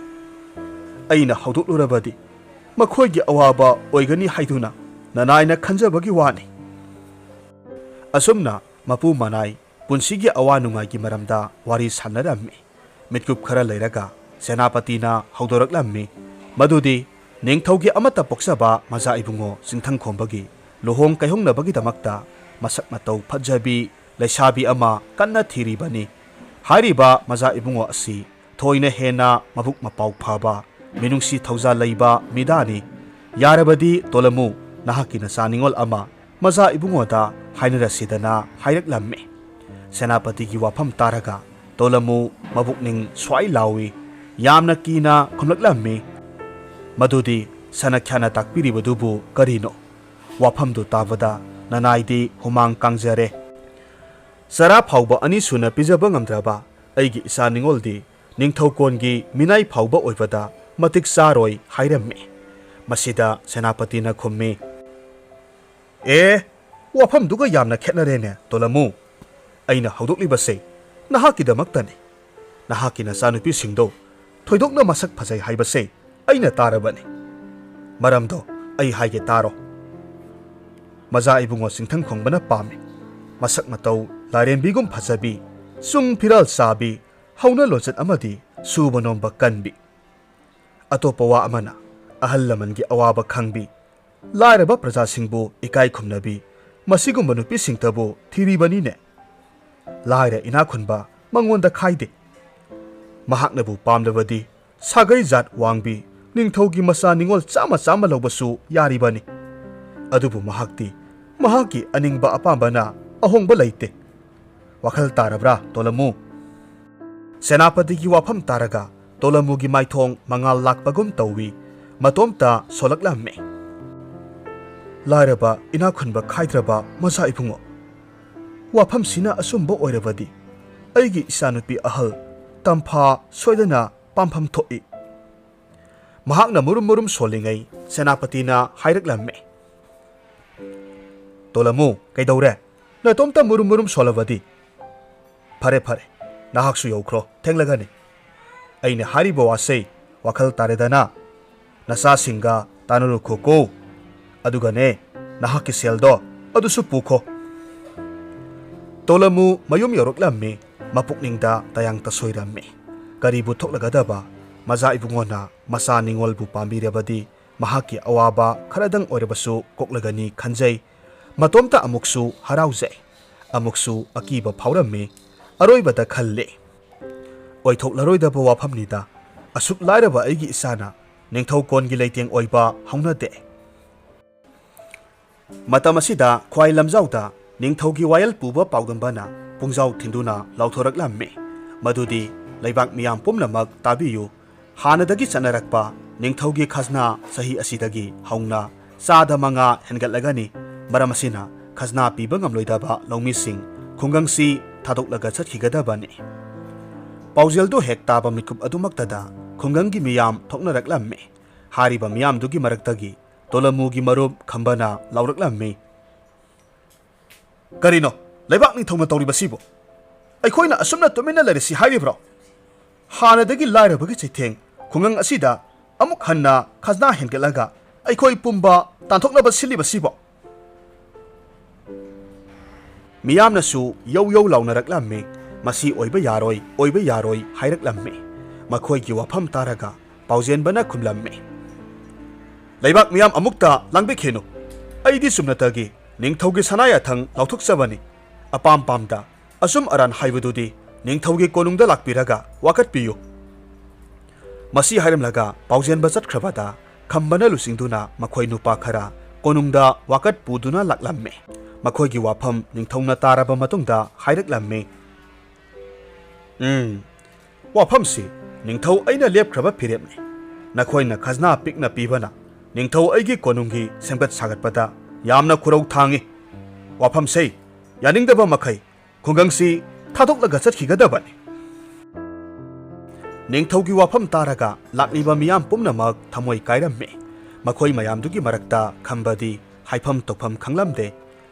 ꯑꯩꯅ ꯍꯧꯗꯣꯛꯂꯨꯔꯕꯗꯤ ꯃꯈꯣꯏꯒꯤ ꯑꯋꯥꯕ ꯑꯣꯏꯒꯅꯤ ꯍꯥꯏꯗꯨꯅ ꯅꯅꯥꯏꯅ ꯈꯟꯖꯕꯒꯤ ꯋꯥꯅꯤ꯫ ꯑꯁꯨꯝꯅ ꯃꯄꯨ ꯃꯅꯥꯏ ꯄꯨꯟꯁꯤꯒꯤ ꯑꯋꯥ ꯅꯨꯡꯉꯥꯏꯒꯤ ꯃꯔꯝꯗ ꯋꯥꯔꯤ ꯁꯥꯟꯅꯔꯝꯃꯤ꯫ ꯃꯤꯠꯀꯨꯞ ꯈꯔ ꯂꯩꯔꯒ ꯁꯦꯅꯥꯄꯇꯤꯅ ꯍꯧꯗꯣꯔꯛꯂꯝꯃꯤ ꯃꯗꯨꯗꯤ ꯅꯤꯡꯊꯧꯒꯤ ꯑꯃꯠꯇ ꯄꯣꯛꯆꯕ ꯃꯖꯥ ꯏꯕꯨꯡꯉꯣ ꯆꯤꯡꯊꯪꯈꯣꯝꯕꯒꯤ ꯂꯨꯍꯣꯡ ꯀꯩꯍꯣꯡꯅꯕꯒꯤꯗꯃꯛꯇ ꯃꯁꯛ ꯃꯇꯧ ꯐꯖꯕꯤ ꯂꯩꯁꯥꯕꯤ ꯑꯃ ꯀꯟꯅ ꯊꯤꯔꯤꯕꯅꯤ꯫ ꯍꯥꯏꯔꯤꯕ ꯃꯖꯥ ꯏꯕꯨꯡꯉꯣ ꯑꯁꯤ ꯊꯣꯏꯅ ꯍꯦꯟꯅ ꯃꯕꯨꯛ ꯃꯄꯥꯎ ꯐꯕ, ꯃꯤꯅꯨꯡꯁꯤ ꯊꯧꯖꯥꯜ ꯂꯩꯕ ꯃꯤꯗꯥꯅꯤ꯫ ꯌꯥꯔꯕꯗꯤ ꯇꯣꯂꯃꯨ, ꯅꯍꯥꯛꯀꯤ ꯅꯆꯥ ꯅꯤꯉꯣꯜ ꯑꯃ ꯃꯖꯥ ꯏꯕꯨꯡꯉꯣꯗ ꯍꯥꯏꯅꯔꯁꯤꯗꯅ ꯍꯥꯏꯔꯛꯂꯝꯃꯤ꯫ ꯁꯦꯅꯥꯄꯇꯤꯒꯤ ꯋꯥꯐꯝ ꯇꯥꯔꯒ ꯇꯣꯂꯃꯨ ꯃꯕꯨꯛꯅꯤꯡ ꯁ꯭ꯋꯥꯏ ꯂꯥꯎꯏ꯫ ꯌꯥꯝꯅ ꯀꯤꯅ ꯈꯨꯝꯂꯛꯂꯝꯃꯤ ꯃꯗꯨꯗꯤ ꯁꯅꯈ꯭ꯌꯥꯅ ꯇꯥꯛꯄꯤꯔꯤꯕꯗꯨꯕꯨ ꯀꯔꯤꯅꯣ? ꯋꯥꯐꯝꯗꯨ ꯇꯥꯕꯗ ꯅꯅꯥꯏꯗꯤ ꯍꯨꯃꯥꯡ ꯀꯥꯡꯖꯔꯦ꯫ ꯆꯔꯥ ꯐꯥꯎꯕ ꯑꯅꯤ ꯁꯨꯅ ꯄꯤꯖꯕ ꯉꯝꯗ꯭ꯔꯕ ꯑꯩꯒꯤ ꯏꯆꯥ ꯅꯤꯉꯣꯜꯗꯤ ꯅꯤꯡꯊꯧꯀꯣꯟꯒꯤ ꯃꯤꯅꯥꯏ ꯐꯥꯎꯕ ꯑꯣꯏꯕꯗ ꯃꯇꯤꯛ ꯆꯥꯔꯣꯏ ꯍꯥꯏꯔꯝꯃꯤ꯫ ꯃꯁꯤꯗ ꯁꯦꯅꯥꯄꯇꯤꯅ ꯈꯨꯝꯃꯤ, "ꯑꯦ, ꯋꯥꯐꯝꯗꯨꯒ ꯌꯥꯝꯅ ꯈꯦꯠꯅꯔꯦꯅꯦ, ꯇꯣꯂꯃꯨ꯫ ꯑꯩꯅ ꯍꯧꯗꯣꯛꯂꯤꯕꯁꯦ ꯅꯍꯥꯛꯀꯤꯗꯃꯛꯇꯅꯤ꯫ ꯅꯍꯥꯛꯀꯤ ꯅꯆꯥꯅꯨꯄꯤꯁꯤꯡꯗꯣ ꯊꯣꯏꯗꯣꯛꯅ ꯃꯁꯛ ꯐꯖꯩ ꯍꯥꯏꯕꯁꯦ ꯑꯩꯅ ꯇꯥꯔꯕꯅꯤ꯫ ꯃꯔꯝꯗꯣ ꯑꯩ ꯍꯥꯏꯒꯦ ꯇꯥꯔꯣ꯫ ꯃꯖꯥ ꯏꯕꯨꯡꯉꯣ ꯆꯤꯡꯊꯪ ꯈꯣꯡꯕꯅ ꯄꯥꯝꯃꯤ꯫ ꯃꯁꯛ ꯃꯇꯧ ꯂꯥꯏꯔꯦꯝꯕꯤꯒꯨꯝ ꯐꯖꯕꯤ, ꯆꯨꯡ ꯐꯤꯔꯥꯜ ꯆꯥꯕꯤ, ꯍꯧꯅ ꯂꯣꯟꯆꯠ ꯑꯃꯗꯤ ꯁꯨꯕ ꯅꯣꯝꯕ ꯀꯟꯕꯤ꯫ ꯑꯇꯣꯞꯄ ꯋꯥ ꯑꯃꯅ ꯑꯍꯜ ꯂꯃꯟꯒꯤ ꯑꯋꯥꯕ ꯈꯪꯕꯤ, ꯂꯥꯏꯔꯕ ꯄ꯭ꯔꯖꯥꯁꯤꯡꯕꯨ ꯏꯀꯥꯏ ꯈꯨꯝꯅꯕꯤ, ꯃꯁꯤꯒꯨꯝꯕ ꯅꯨꯄꯤꯁꯤꯡꯇꯕꯨ ꯊꯤꯔꯤꯕꯅꯤꯅꯦ꯫ ꯂꯥꯏꯔ ꯏꯅꯥꯛ ꯈꯨꯟꯕ ꯃꯉꯣꯟꯗ ꯈꯥꯏꯗꯦ꯫ ꯃꯍꯥꯛꯅꯕꯨ ꯄꯥꯝꯂꯕꯗꯤ ꯁꯥꯒꯩ ꯖꯥꯠ ꯋꯥꯡꯕꯤ ꯅꯤꯡꯊꯧꯒꯤ ꯃꯆꯥ ꯅꯤꯉꯣꯜ ꯆꯥꯝꯃ ꯆꯥꯝꯃ ꯂꯧꯕꯁꯨ ꯌꯥꯔꯤꯕꯅꯤ꯫ ꯑꯗꯨꯕꯨ ꯃꯍꯥꯛꯇꯤ ꯃꯍꯥꯛꯀꯤ ꯑꯅꯤꯡꯕ ꯑꯄꯥꯝꯕꯅ ꯑꯍꯣꯡꯕ ꯂꯩꯇꯦ꯫ ꯋꯥꯈꯜ ꯇꯥꯔꯕ꯭ꯔꯥ, ꯇꯣꯂꯃꯨ?" ꯁꯦꯅꯥꯄꯇꯤꯒꯤ ꯋꯥꯐꯝ ꯇꯥꯔꯒ ꯇꯣꯂꯃꯨꯒꯤ ꯃꯥꯏꯊꯣꯡ ꯃꯉꯥꯜ ꯂꯥꯛꯄꯒꯨꯝ ꯇꯧꯏ꯫ ꯃꯇꯣꯝꯇ ꯁꯣꯜꯂꯛꯂꯝꯃꯤ꯫ "ꯂꯥꯏꯔꯕ ꯏꯅꯥꯛ ꯈꯨꯟꯕ ꯈꯥꯏꯗ꯭ꯔꯕ ꯃꯆꯥ ꯏꯕꯨꯡꯉꯣ, ꯋꯥꯐꯝꯁꯤꯅ ꯑꯆꯨꯝꯕ ꯑꯣꯏꯔꯕꯗꯤ ꯑꯩꯒꯤ ꯏꯆꯥꯅꯨꯄꯤ ꯑꯍꯜ ꯇꯝꯐꯥ ꯁꯣꯏꯗꯅ ꯄꯥꯝꯐꯝ ꯊꯣꯛꯏ꯫ ꯃꯍꯥꯛꯅ ꯃꯨꯔꯨꯝ ꯃꯨꯔꯨꯝ ꯁꯣꯜꯂꯤꯉꯩ ꯁꯦꯅꯥꯄꯇꯤꯅ ꯍꯥꯏꯔꯛꯂꯝꯃꯤ, "ꯇꯣꯂꯃꯨ, ꯀꯩꯗꯧꯔꯦ? ꯅꯇꯣꯝꯇ ꯃꯨꯔꯨꯝ ꯃꯨꯔꯨꯝ ꯁꯣꯜꯂꯕꯗꯤ?" "ꯐꯔꯦ, ꯐꯔꯦ, ꯅꯍꯥꯛꯁꯨ ꯌꯧꯈ꯭ꯔꯣ, ꯊꯦꯡꯂꯒꯅꯤ꯫ ꯑꯩꯅ ꯍꯥꯏꯔꯤꯕ ꯋꯥꯁꯦ ꯋꯥꯈꯜ ꯇꯥꯔꯦꯗꯅ? ꯅꯆꯥꯁꯤꯡꯒ ꯇꯥꯟꯅꯔꯨꯈꯣꯀꯣ꯫ ꯑꯗꯨꯒꯅꯦ, ꯅꯍꯥꯛꯀꯤ ꯁꯦꯜꯗꯣ ꯑꯗꯨꯁꯨ ꯄꯨꯈꯣ꯫" ꯇꯣꯂꯃꯨ ꯃꯌꯨꯝ ꯌꯧꯔꯛꯂꯝꯃꯤ꯫ ꯃꯄꯨꯛꯅꯤꯡꯗ ꯇꯌꯥꯡ ꯇꯁꯣꯏꯔꯝꯃꯤ꯫ ꯀꯔꯤꯕꯨ ꯊꯣꯛꯂꯒꯗꯕ? ꯃꯖꯥ ꯏꯕꯨꯡꯉꯣꯅ ꯃꯆꯥ ꯅꯤꯉꯣꯜꯕꯨ ꯄꯥꯝꯕꯤꯔꯕꯗꯤ ꯃꯍꯥꯛꯀꯤ ꯑꯋꯥꯕ ꯈꯔꯗꯪ ꯑꯣꯏꯔꯕꯁꯨ ꯀꯣꯛꯂꯒꯅꯤ ꯈꯟꯖꯩ꯫ ꯃꯇꯣꯝꯇ ꯑꯃꯨꯛꯁꯨ ꯍꯔꯥꯎꯖꯩ, ꯑꯃꯨꯛꯁꯨ ꯑꯀꯤꯕ ꯐꯥꯎꯔꯝꯃꯤ꯫ ꯑꯔꯣꯏꯕꯗ ꯈꯜꯂꯤ, "ꯑꯣꯏꯊꯣꯛꯂꯔꯣꯏꯗꯕ ꯋꯥꯐꯝꯅꯤꯗ꯫ ꯑꯁꯨꯛ ꯂꯥꯏꯔꯕ ꯑꯩꯒꯤ ꯏꯆꯥꯅ ꯅꯤꯡꯊꯧ ꯀꯣꯟꯒꯤ ꯂꯩꯇꯦꯡ ꯑꯣꯏꯕ ꯍꯧꯅꯗꯦ꯫" ꯃꯇꯝ ꯑꯁꯤꯗ ꯈ꯭ꯋꯥꯏ ꯂꯝꯖꯥꯎꯗ ꯅꯤꯡꯊꯧꯒꯤ ꯋꯥꯌꯦꯜ ꯄꯨꯕ ꯄꯥꯎꯗꯝꯕꯅ ꯄꯨꯡꯖꯥꯎ ꯊꯤꯟꯗꯨꯅ ꯂꯥꯎꯊꯣꯔꯛꯂꯝꯃꯤ, ꯃꯗꯨꯗꯤ, "ꯂꯩꯕꯥꯛ ꯃꯤꯌꯥꯝ ꯄꯨꯝꯅꯃꯛ ꯇꯥꯕꯤꯌꯨ꯫ ꯍꯥꯟꯅꯗꯒꯤ ꯆꯠꯅꯔꯛꯄ ꯅꯤꯡꯊꯧꯒꯤ ꯈꯖꯅꯥ ꯆꯍꯤ ꯑꯁꯤꯗꯒꯤ ꯍꯧꯅ ꯆꯥꯗ ꯃꯉꯥ ꯍꯦꯟꯒꯠꯂꯒꯅꯤ꯫ ꯃꯔꯝ ꯑꯁꯤꯅ, ꯈꯖꯅꯥ ꯄꯤꯕ ꯉꯝꯂꯣꯏꯗꯕ ꯂꯧꯃꯤꯁꯤꯡ ꯈꯨꯡꯒꯪꯁꯤ ꯊꯥꯗꯣꯛꯂꯒ ꯆꯠꯈꯤꯒꯗꯕꯅꯤ꯫" ꯄꯥꯎꯖꯦꯜꯗꯨ ꯍꯦꯛ ꯇꯥꯕ ꯃꯤꯀꯨꯞ ꯑꯗꯨꯃꯛꯇꯗ ꯈꯨꯡꯒꯪꯒꯤ ꯃꯤꯌꯥꯝ ꯊꯣꯛꯅꯔꯛꯂꯝꯃꯤ꯫ ꯍꯥꯏꯔꯤꯕ ꯃꯤꯌꯥꯝꯗꯨꯒꯤ ꯃꯔꯛꯇꯒꯤ ꯇꯣꯂꯃꯨꯒꯤ ꯃꯔꯨꯞ ꯈꯝꯕꯅ ꯂꯥꯎꯔꯛꯂꯝꯃꯤ, "ꯀꯔꯤꯅꯣ ꯂꯩꯕꯥꯛ ꯅꯤꯡꯊꯧꯅ ꯇꯧꯔꯤꯕꯁꯤꯕꯨ? ꯑꯩꯈꯣꯏꯅ ꯑꯁꯨꯝꯅ ꯇꯨꯃꯤꯟꯅ ꯂꯩꯔꯁꯤ ꯍꯥꯏꯔꯤꯕ꯭ꯔꯣ? ꯍꯥꯟꯅꯗꯒꯤ ꯂꯥꯏꯔꯕꯒꯤ ꯆꯩꯊꯦꯡ ꯈꯨꯡꯒꯪ ꯑꯁꯤꯗ ꯑꯃꯨꯛ ꯍꯟꯅ ꯈꯖꯅꯥ ꯍꯦꯟꯒꯠꯂꯒ ꯑꯩꯈꯣꯏ ꯄꯨꯝꯕ ꯇꯥꯟꯊꯣꯛꯅꯕ ꯁꯤꯜꯂꯤꯕꯁꯤꯕꯣ?" ꯃꯤꯌꯥꯝꯅꯁꯨ ꯌꯧ ꯌꯧ ꯂꯥꯎꯅꯔꯛꯂꯝꯃꯤ꯫ "ꯃꯁꯤ ꯑꯣꯏꯕ ꯌꯥꯔꯣꯏ, ꯑꯣꯏꯕ ꯌꯥꯔꯣꯏ" ꯍꯥꯏꯔꯛꯂꯝꯃꯤ꯫ ꯃꯈꯣꯏꯒꯤ ꯋꯥꯐꯝ ꯇꯥꯔꯒ ꯄꯥꯎꯖꯦꯟꯕꯅ ꯈꯨꯝꯂꯝꯃꯤ, "ꯂꯩꯕꯥꯛ ꯃꯤꯌꯥꯝ ꯑꯃꯨꯛꯇ ꯂꯥꯡꯕꯤꯈꯤꯅꯨ꯫ ꯑꯩꯗꯤ ꯆꯨꯝꯅꯇꯒꯤ ꯅꯤꯡꯊꯧꯒꯤ ꯁꯅꯥ ꯌꯥꯊꯪ ꯂꯥꯎꯊꯣꯛꯆꯕꯅꯤ꯫ ꯑꯄꯥꯝ ꯄꯥꯝꯗ ꯑꯆꯨꯝ ꯑꯔꯥꯟ ꯍꯥꯏꯕꯗꯨꯗꯤ ꯅꯤꯡꯊꯧꯒꯤ ꯀꯣꯅꯨꯡꯗ ꯂꯥꯛꯄꯤꯔꯒ ꯋꯥꯀꯠꯄꯤꯌꯨ꯫" ꯃꯁꯤ ꯍꯥꯏꯔꯝꯂꯒ ꯄꯥꯎꯖꯦꯟꯕ ꯆꯠꯈ꯭ꯔꯕꯗ ꯈꯝꯕꯅ ꯂꯨꯆꯤꯡꯗꯨꯅ ꯃꯈꯣꯏ ꯅꯨꯄꯥ ꯈꯔ ꯀꯣꯅꯨꯡꯗ ꯋꯥꯀꯠ ꯄꯨꯗꯨꯅ ꯂꯥꯛꯂꯝꯃꯤ꯫ ꯃꯈꯣꯏꯒꯤ ꯋꯥꯐꯝ ꯅꯤꯡꯊꯧꯅ ꯇꯥꯔꯕ ꯃꯇꯨꯡꯗ ꯍꯥꯏꯔꯛꯂꯝꯃꯤ, "ꯎꯝ, ꯋꯥꯐꯝꯁꯤ ꯅꯤꯡꯊꯧ ꯑꯩꯅ ꯂꯦꯞꯈ꯭ꯔꯕ ꯐꯤꯔꯦꯞꯅꯤ꯫ ꯅꯈꯣꯏꯅ ꯈꯖꯅꯥ ꯄꯤꯛꯅ ꯄꯤꯕꯅ ꯅꯤꯡꯊꯧ ꯑꯩꯒꯤ ꯀꯣꯅꯨꯡꯒꯤ ꯁꯦꯝꯒꯠ ꯁꯥꯒꯠꯄꯗ ꯌꯥꯝꯅ ꯈꯨꯔꯧ ꯊꯥꯡꯉꯤ꯫ ꯋꯥꯐꯝꯁꯦ ꯌꯥꯅꯤꯡꯗꯕ ꯃꯈꯩ ꯈꯨꯡꯒꯪꯁꯤ ꯊꯥꯗꯣꯛꯂꯒ ꯆꯠꯈꯤꯒꯗꯕꯅꯤ꯫" ꯅꯤꯡꯊꯧꯒꯤ ꯋꯥꯐꯝ ꯇꯥꯔꯒ ꯂꯥꯛꯂꯤꯕ ꯃꯤꯌꯥꯝ ꯄꯨꯝꯅꯃꯛ ꯊꯃꯣꯏ ꯀꯥꯏꯔꯝꯃꯤ꯫ ꯃꯈꯣꯏ ꯃꯌꯥꯝꯗꯨꯒꯤ ꯃꯔꯛꯇ ꯈꯝꯕꯗꯤ ꯍꯥꯏꯐꯝ ꯇꯧꯐꯝ ꯈꯪꯂꯝꯗꯦ꯫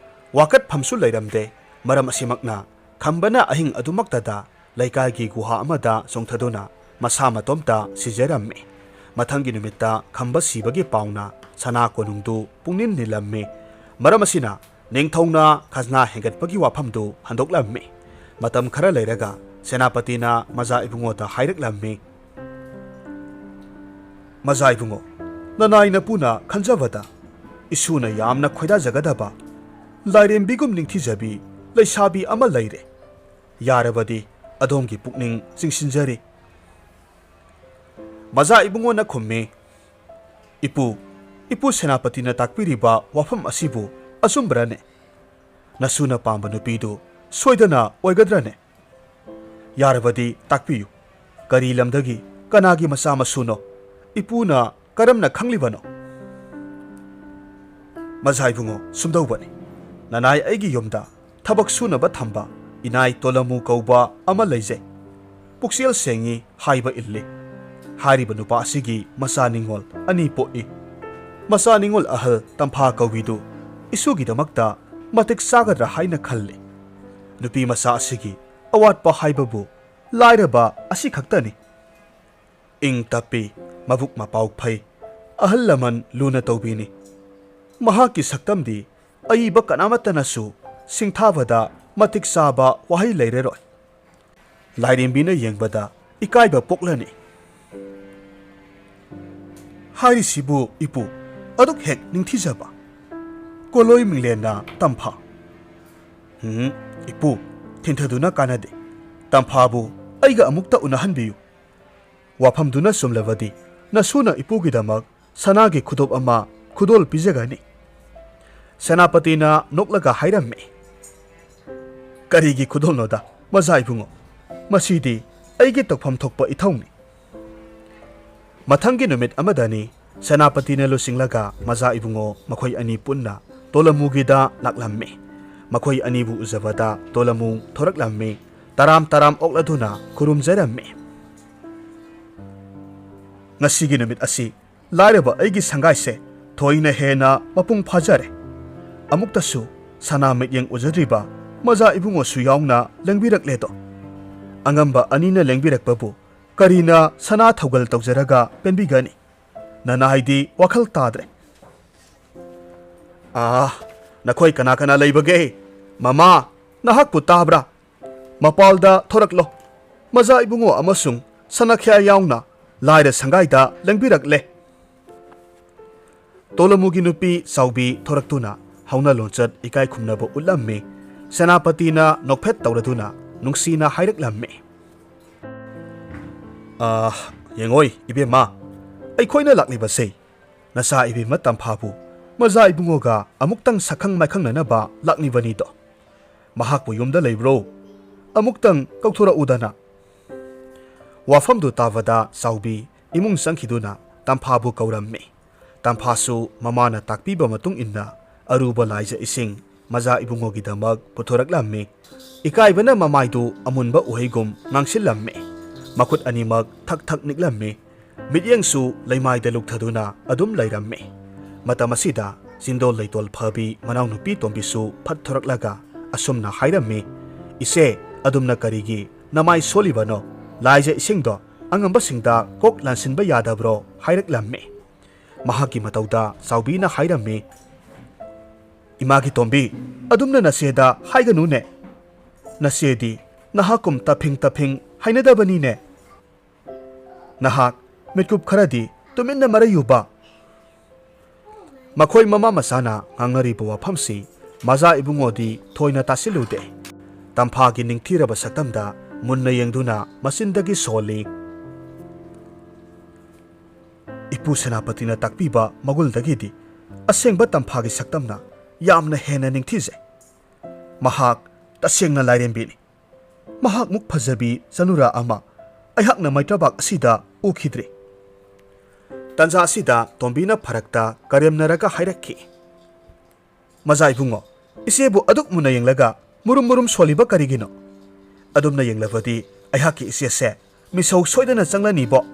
ꯋꯥꯀꯠꯐꯝꯁꯨ ꯂꯩꯔꯝꯗꯦ꯫ ꯃꯔꯝ ꯑꯁꯤꯃꯛꯅ ꯈꯝꯕꯅ ꯑꯍꯤꯡ ꯑꯗꯨꯃꯛꯇꯗ ꯂꯩꯀꯥꯏꯒꯤ ꯒꯨꯍꯥ ꯑꯃꯗ ꯆꯣꯡꯊꯗꯨꯅ ꯃꯁꯥ ꯃꯇꯣꯝꯇ ꯁꯤꯖꯔꯝꯃꯤ꯫ ꯃꯊꯪꯒꯤ ꯅꯨꯃꯤꯠꯇ ꯈꯝꯕ ꯁꯤꯕꯒꯤ ꯄꯥꯎꯅ ꯁꯅꯥ ꯀꯣꯅꯨꯡꯗꯨ ꯄꯨꯡꯅꯤꯜ ꯅꯤꯜꯂꯝꯃꯤ꯫ ꯃꯔꯝ ꯑꯁꯤꯅ ꯅꯤꯡꯊꯧꯅ ꯈꯖꯅꯥ ꯍꯦꯟꯒꯠꯄꯒꯤ ꯋꯥꯐꯝꯗꯨ ꯍꯟꯗꯣꯛꯂꯝꯃꯤ꯫ ꯃꯇꯝ ꯈꯔ ꯂꯩꯔꯒ ꯁꯦꯅꯥꯄꯇꯤꯅ ꯃꯖꯥ ꯏꯕꯨꯡꯉꯣꯗ ꯍꯥꯏꯔꯛꯂꯝꯃꯤ, "ꯃꯖꯥ ꯏꯕꯨꯡꯉꯣ, ꯅꯅꯥꯏ ꯅꯄꯨꯅ ꯈꯟꯖꯕꯗ ꯏꯁꯨꯅ ꯌꯥꯝꯅ ꯈꯣꯏꯗꯥꯖꯒꯗꯕ, ꯂꯥꯏꯔꯦꯝꯕꯤꯒꯨꯝ ꯅꯤꯡꯊꯤꯖꯕꯤ ꯂꯩꯁꯥꯕꯤ ꯑꯃ ꯂꯩꯔꯦ꯫ ꯌꯥꯔꯕꯗꯤ ꯑꯗꯣꯝꯒꯤ ꯄꯨꯛꯅꯤꯡ ꯆꯤꯡꯁꯤꯟꯖꯔꯤ꯫" ꯃꯖꯥ ꯏꯕꯨꯡꯉꯣꯅ ꯈꯨꯝꯃꯤ, "ꯏꯄꯨ, ꯏꯄꯨ ꯁꯦꯅꯥꯄꯇꯤꯅ ꯇꯥꯛꯄꯤꯔꯤꯕ ꯋꯥꯐꯝ ꯑꯁꯤꯕꯨ ꯑꯆꯨꯝꯕ꯭ꯔꯅꯦ? ꯅꯁꯨꯅ ꯄꯥꯝꯕ ꯅꯨꯄꯤꯗꯨ ꯁꯣꯏꯗꯅ ꯑꯣꯏꯒꯗ꯭ꯔꯅꯦ? ꯌꯥꯔꯕꯗꯤ ꯇꯥꯛꯄꯤꯌꯨ꯫ ꯀꯔꯤ ꯂꯝꯗꯒꯤ ꯀꯅꯥꯒꯤ ꯃꯆꯥ ꯃꯁꯨꯅꯣ? ꯏꯄꯨꯅ ꯀꯔꯝꯅ ꯈꯪꯂꯤꯕꯅꯣ?" "ꯃꯖꯥ ꯏꯕꯨꯡꯉꯣ, ꯁꯨꯝꯗꯧꯕꯅꯤ꯫ ꯅꯅꯥꯏ ꯑꯩꯒꯤ ꯌꯨꯝꯗ ꯊꯕꯛ ꯁꯨꯅꯕ ꯊꯝꯕ ꯏꯅꯥꯏ ꯇꯣꯂꯃꯨ ꯀꯧꯕ ꯑꯃ ꯂꯩꯖꯩ꯫ ꯄꯨꯛꯆꯦꯜ ꯁꯦꯡꯉꯤ, ꯍꯥꯏꯕ ꯏꯜꯂꯤ꯫ ꯍꯥꯏꯔꯤꯕ ꯅꯨꯄꯥ ꯑꯁꯤꯒꯤ ꯃꯆꯥ ꯅꯤꯉꯣꯜ ꯑꯅꯤ ꯄꯣꯛꯏ꯫ ꯃꯆꯥ ꯅꯤꯉꯣꯜ ꯑꯍꯜ ꯇꯝꯐꯥ ꯀꯧꯕꯤꯗꯨ ꯏꯁꯨꯒꯤꯗꯃꯛꯇ ꯃꯇꯤꯛ ꯆꯥꯒꯗ꯭ꯔꯥ ꯍꯥꯏꯅ ꯈꯜꯂꯤ꯫ ꯅꯨꯄꯤ ꯃꯆꯥ ꯑꯁꯤꯒꯤ ꯑꯋꯥꯠꯄ ꯍꯥꯏꯕꯕꯨ ꯂꯥꯏꯔꯕ ꯑꯁꯤꯈꯛꯇꯅꯤ꯫ ꯏꯪ ꯇꯞꯄꯤ, ꯃꯕꯨꯛ ꯃꯄꯥꯎ ꯐꯩ, ꯑꯍꯜ ꯂꯃꯟ ꯂꯨꯅ ꯇꯧꯕꯤꯅꯤ꯫ ꯃꯍꯥꯛꯀꯤ ꯁꯛꯇꯝꯗꯤ ꯑꯏꯕ ꯀꯅꯥꯃꯠꯇꯅꯁꯨ ꯁꯤꯡꯊꯥꯕꯗ ꯃꯇꯤꯛ ꯆꯥꯕ ꯋꯥꯍꯩ ꯂꯩꯔꯔꯣꯏ꯫ ꯂꯥꯏꯔꯦꯝꯕꯤꯅ ꯌꯦꯡꯕꯗ ꯏꯀꯥꯏꯕ ꯄꯣꯛꯂꯅꯤ꯫" "ꯍꯥꯏꯔꯤꯁꯤꯕꯨ ꯏꯄꯨ, ꯑꯗꯨꯛ ꯍꯦꯛ ꯅꯤꯡꯊꯤꯖꯕ?" ꯀꯣꯂꯣꯏ ꯃꯤꯡꯂꯦꯟꯅ ꯇꯝꯐꯥ꯫ "ꯎꯝ, ꯏꯄꯨ, ꯊꯤꯟꯊꯗꯨꯅ ꯀꯥꯟꯅꯗꯦ꯫ ꯇꯝꯐꯥꯕꯨ ꯑꯩꯒ ꯑꯃꯨꯛꯇ ꯎꯅꯍꯟꯕꯤꯌꯨ꯫ ꯋꯥꯐꯝꯗꯨꯅ ꯆꯨꯝꯂꯕꯗꯤ ꯅꯁꯨꯅ ꯏꯄꯨꯒꯤꯗꯃꯛ ꯁꯅꯥꯒꯤ ꯈꯨꯗꯣꯞ ꯑꯃ ꯈꯨꯗꯣꯜ ꯄꯤꯖꯒꯅꯤ꯫" ꯁꯦꯅꯥꯄꯇꯤꯅ ꯅꯣꯛꯂꯒ ꯍꯥꯏꯔꯝꯃꯤ, "ꯀꯔꯤꯒꯤ ꯈꯨꯗꯣꯜꯅꯣꯗ, ꯃꯖꯥ ꯏꯕꯨꯡꯉꯣ? ꯃꯁꯤꯗꯤ ꯑꯩꯒꯤ ꯇꯧꯐꯝ ꯊꯣꯛꯄ ꯏꯊꯧꯅꯤ꯫" ꯃꯊꯪꯒꯤ ꯅꯨꯃꯤꯠ ꯑꯃꯗꯅꯤ ꯁꯦꯅꯥꯄꯇꯤꯅ ꯂꯨꯆꯤꯡꯂꯒ ꯃꯖꯥ ꯏꯕꯨꯡꯉꯣ ꯃꯈꯣꯏ ꯑꯅꯤ ꯄꯨꯟꯅ ꯇꯣꯂꯃꯨꯒꯤꯗ ꯂꯥꯛꯂꯝꯃꯤ꯫ ꯃꯈꯣꯏ ꯑꯅꯤꯕꯨ ꯎꯖꯕꯗ ꯇꯣꯂꯃꯨ ꯊꯣꯔꯛꯂꯝꯃꯤ꯫ ꯇꯔꯥꯝ ꯇꯔꯥꯝ ꯑꯣꯛꯂꯗꯨꯅ ꯈꯨꯔꯨꯝꯖꯔꯝꯃꯤ꯫ ꯉꯁꯤꯒꯤ ꯅꯨꯃꯤꯠ ꯑꯁꯤ ꯂꯥꯏꯔꯕ ꯑꯩꯒꯤ ꯁꯪꯒꯥꯏꯁꯦ ꯊꯣꯏꯅ ꯍꯦꯟꯅ ꯃꯄꯨꯡ ꯐꯥꯖꯔꯦ꯫ ꯑꯃꯨꯛꯇꯁꯨ ꯁꯅꯥ ꯃꯤꯠꯌꯦꯡ ꯎꯖꯗ꯭ꯔꯤꯕ ꯃꯖꯥ ꯏꯕꯨꯡꯉꯣꯁꯨ ꯌꯥꯎꯅ ꯂꯦꯡꯕꯤꯔꯛꯂꯦꯗꯣ꯫ ꯑꯉꯝꯕ ꯑꯅꯤꯅ ꯂꯦꯡꯕꯤꯔꯛꯄꯕꯨ ꯀꯔꯤꯅ ꯁꯅꯥ ꯊꯧꯒꯜ ꯇꯧꯖꯔꯒ ꯄꯦꯟꯕꯤꯒꯅꯤ? ꯅꯅꯥꯏꯗꯤ ꯋꯥꯈꯜ ꯇꯥꯗ꯭ꯔꯦ꯫ ꯑꯥ, ꯅꯈꯣꯏ ꯀꯅꯥ ꯀꯅꯥ ꯂꯩꯕꯒꯦ? ꯃꯃꯥ, ꯅꯍꯥꯛꯄꯨ ꯇꯥꯕ꯭ꯔꯥ? ꯃꯄꯥꯜꯗ ꯊꯣꯔꯛꯂꯣ꯫ ꯃꯖꯥ ꯏꯕꯨꯡꯉꯣ ꯑꯃꯁꯨꯡ ꯁꯅꯥꯈ꯭ꯌꯥ ꯌꯥꯎꯅ ꯂꯥꯏꯔ ꯁꯪꯒꯥꯏꯗ ꯂꯦꯡꯕꯤꯔꯛꯂꯦ꯫ ꯇꯣꯂꯃꯨꯒꯤ ꯅꯨꯄꯤ ꯆꯥꯎꯕꯤ ꯊꯣꯔꯛꯇꯨꯅ ꯍꯧꯅ ꯂꯣꯟꯆꯠ ꯏꯀꯥꯏ ꯈꯨꯝꯅꯕ ꯎꯠꯂꯝꯃꯤ꯫ ꯁꯦꯅꯥꯄꯇꯤꯅ ꯅꯣꯛꯐꯦꯠ ꯇꯧꯔꯗꯨꯅ ꯅꯨꯡꯁꯤꯅ ꯍꯥꯏꯔꯛꯂꯝꯃꯤ꯫ "ꯑꯥ, ꯌꯦꯡꯉꯣꯏ ꯏꯕꯦꯝꯃ, ꯑꯩꯈꯣꯏꯅ ꯂꯥꯛꯂꯤꯕꯁꯦ ꯅꯆꯥ ꯏꯕꯦꯝꯃ ꯇꯝꯐꯥꯕꯨ ꯃꯖꯥ ꯏꯕꯨꯡꯉꯣꯒ ꯑꯃꯨꯛꯇꯪ ꯁꯛꯈꯪ ꯃꯥꯏꯈꯪꯅꯅꯕ ꯂꯥꯛꯂꯤꯕꯅꯤꯗꯣ꯫ ꯃꯍꯥꯛꯄꯨ ꯌꯨꯝꯗ ꯂꯩꯕ꯭ꯔꯣ? ꯑꯃꯨꯛꯇꯪ ꯀꯧꯊꯣꯔꯛꯎꯗꯅ꯫" ꯋꯥꯐꯝꯗꯨ ꯇꯥꯕꯗ ꯆꯥꯎꯕꯤ ꯏꯃꯨꯡ ꯆꯪꯈꯤꯗꯨꯅ ꯇꯝꯐꯥꯕꯨ ꯀꯧꯔꯝꯃꯤ꯫ ꯇꯝꯐꯥꯁꯨ ꯃꯃꯥꯅ ꯇꯥꯛꯄꯤꯕ ꯃꯇꯨꯡ ꯏꯟꯅ ꯑꯔꯨꯕ ꯂꯥꯏꯖ ꯏꯁꯤꯡ ꯃꯖꯥ ꯏꯕꯨꯡꯉꯣꯒꯤꯗꯃꯛ ꯄꯨꯊꯣꯔꯛꯂꯝꯃꯤ꯫ ꯏꯀꯥꯏꯕꯅ ꯃꯃꯥꯏꯗꯨ ꯑꯃꯨꯟꯕ ꯎꯍꯩꯒꯨꯝ ꯉꯥꯡꯁꯤꯜꯂꯝꯃꯤ꯫ ꯃꯈꯨꯠ ꯑꯅꯤꯃꯛ ꯊꯛ ꯊꯛ ꯅꯤꯛꯂꯝꯃꯤ꯫ ꯃꯤꯠꯌꯦꯡꯁꯨ ꯂꯩꯃꯥꯏꯗ ꯂꯨꯞꯊꯗꯨꯅ ꯑꯗꯨꯝ ꯂꯩꯔꯝꯃꯤ꯫ ꯃꯇꯝ ꯑꯁꯤꯗ ꯆꯤꯟꯗꯣꯜ ꯂꯩꯇꯣꯜ ꯐꯕꯤ ꯃꯅꯥꯎꯅꯨꯄꯤ ꯇꯣꯝꯕꯤꯁꯨ ꯐꯠ ꯊꯣꯔꯛꯂꯒ ꯑꯁꯨꯝꯅ ꯍꯥꯏꯔꯝꯃꯤ, "ꯏꯆꯦ, ꯑꯗꯨꯝꯅ ꯀꯔꯤꯒꯤ ꯅꯃꯥꯏ ꯁꯣꯜꯂꯤꯕꯅꯣ? ꯂꯥꯏꯖ ꯏꯁꯤꯡꯗꯣ ꯑꯉꯝꯕꯁꯤꯡꯗ ꯀꯣꯛ ꯂꯥꯟꯁꯤꯟꯕ ꯌꯥꯗꯕ꯭ꯔꯣ?" ꯍꯥꯏꯔꯛꯂꯝꯃꯤ꯫ ꯃꯍꯥꯛꯀꯤ ꯃꯇꯧꯗ ꯆꯥꯎꯕꯤꯅ ꯍꯥꯏꯔꯝꯃꯤ, "ꯏꯃꯥꯒꯤ ꯇꯣꯝꯕꯤ, ꯑꯗꯨꯝꯅ ꯅꯆꯦꯗ ꯍꯥꯏꯒꯅꯨꯅꯦ꯫ ꯅꯆꯦꯗꯤ ꯅꯍꯥꯛꯀꯨꯝ ꯇꯐꯤꯡ ꯇꯐꯤꯡ ꯍꯩꯅꯗꯕꯅꯤꯅꯦ꯫ ꯅꯍꯥꯛ ꯃꯤꯠꯀꯨꯞ ꯈꯔꯗꯤ ꯇꯨꯃꯤꯟꯅ ꯃꯔꯩꯌꯨꯕ꯫" ꯃꯈꯣꯏ ꯃꯃꯥ ꯃꯆꯥꯅ ꯉꯥꯡꯅꯔꯤꯕ ꯋꯥꯐꯝꯁꯤ ꯃꯖꯥ ꯏꯕꯨꯡꯉꯣꯗꯤ ꯊꯣꯏꯅ ꯇꯥꯁꯤꯜꯂꯨꯗꯦ꯫ ꯇꯝꯐꯥꯒꯤ ꯅꯤꯡꯊꯤꯔꯕ ꯁꯛꯇꯝꯗ ꯃꯨꯟꯅ ꯌꯦꯡꯗꯨꯅ ꯃꯆꯤꯟꯗꯒꯤ ꯁꯣꯜꯂꯤ꯫ ꯏꯄꯨ ꯁꯦꯅꯥꯄꯇꯤꯅ ꯇꯥꯛꯄꯤꯕ ꯃꯒꯨꯟꯗꯒꯤꯗꯤ ꯑꯁꯦꯡꯕ ꯇꯝꯐꯥꯒꯤ ꯁꯛꯇꯝꯅ ꯌꯥꯝꯅ ꯍꯦꯟꯅ ꯅꯤꯡꯊꯤꯖꯩ꯫ ꯃꯍꯥꯛ ꯇꯁꯦꯡꯅ ꯂꯥꯏꯔꯦꯝꯕꯤꯅꯤ꯫ ꯃꯍꯥꯛꯃꯨꯛ ꯐꯖꯕꯤ ꯆꯅꯨꯔꯥ ꯑꯃ ꯑꯩꯍꯥꯛꯅ ꯃꯩꯇ꯭ꯔꯕꯥꯛ ꯑꯁꯤꯗ ꯎꯈꯤꯗ꯭ꯔꯤ꯫ ꯇꯟꯖꯥ ꯑꯁꯤꯗ ꯇꯣꯝꯕꯤꯅ ꯐꯔꯛꯇ ꯀꯔꯦꯝꯅꯔꯒ ꯍꯥꯏꯔꯛꯈꯤ, "ꯃꯖꯥ ꯏꯕꯨꯡꯉꯣ, ꯏꯆꯦꯕꯨ ꯑꯗꯨꯛ ꯃꯨꯟꯅ ꯌꯦꯡꯂꯒ ꯃꯨꯔꯨꯝ ꯃꯨꯔꯨꯝ ꯁꯣꯜꯂꯤꯕ ꯀꯔꯤꯒꯤꯅꯣ? ꯑꯗꯨꯝꯅ ꯌꯦꯡꯂꯕꯗꯤ ꯑꯩꯍꯥꯛꯀꯤ ꯏꯆꯦꯁꯦ ꯃꯤꯁꯧ ꯁꯣꯏꯗꯅ ꯆꯪꯂꯅꯤꯕꯣ꯫"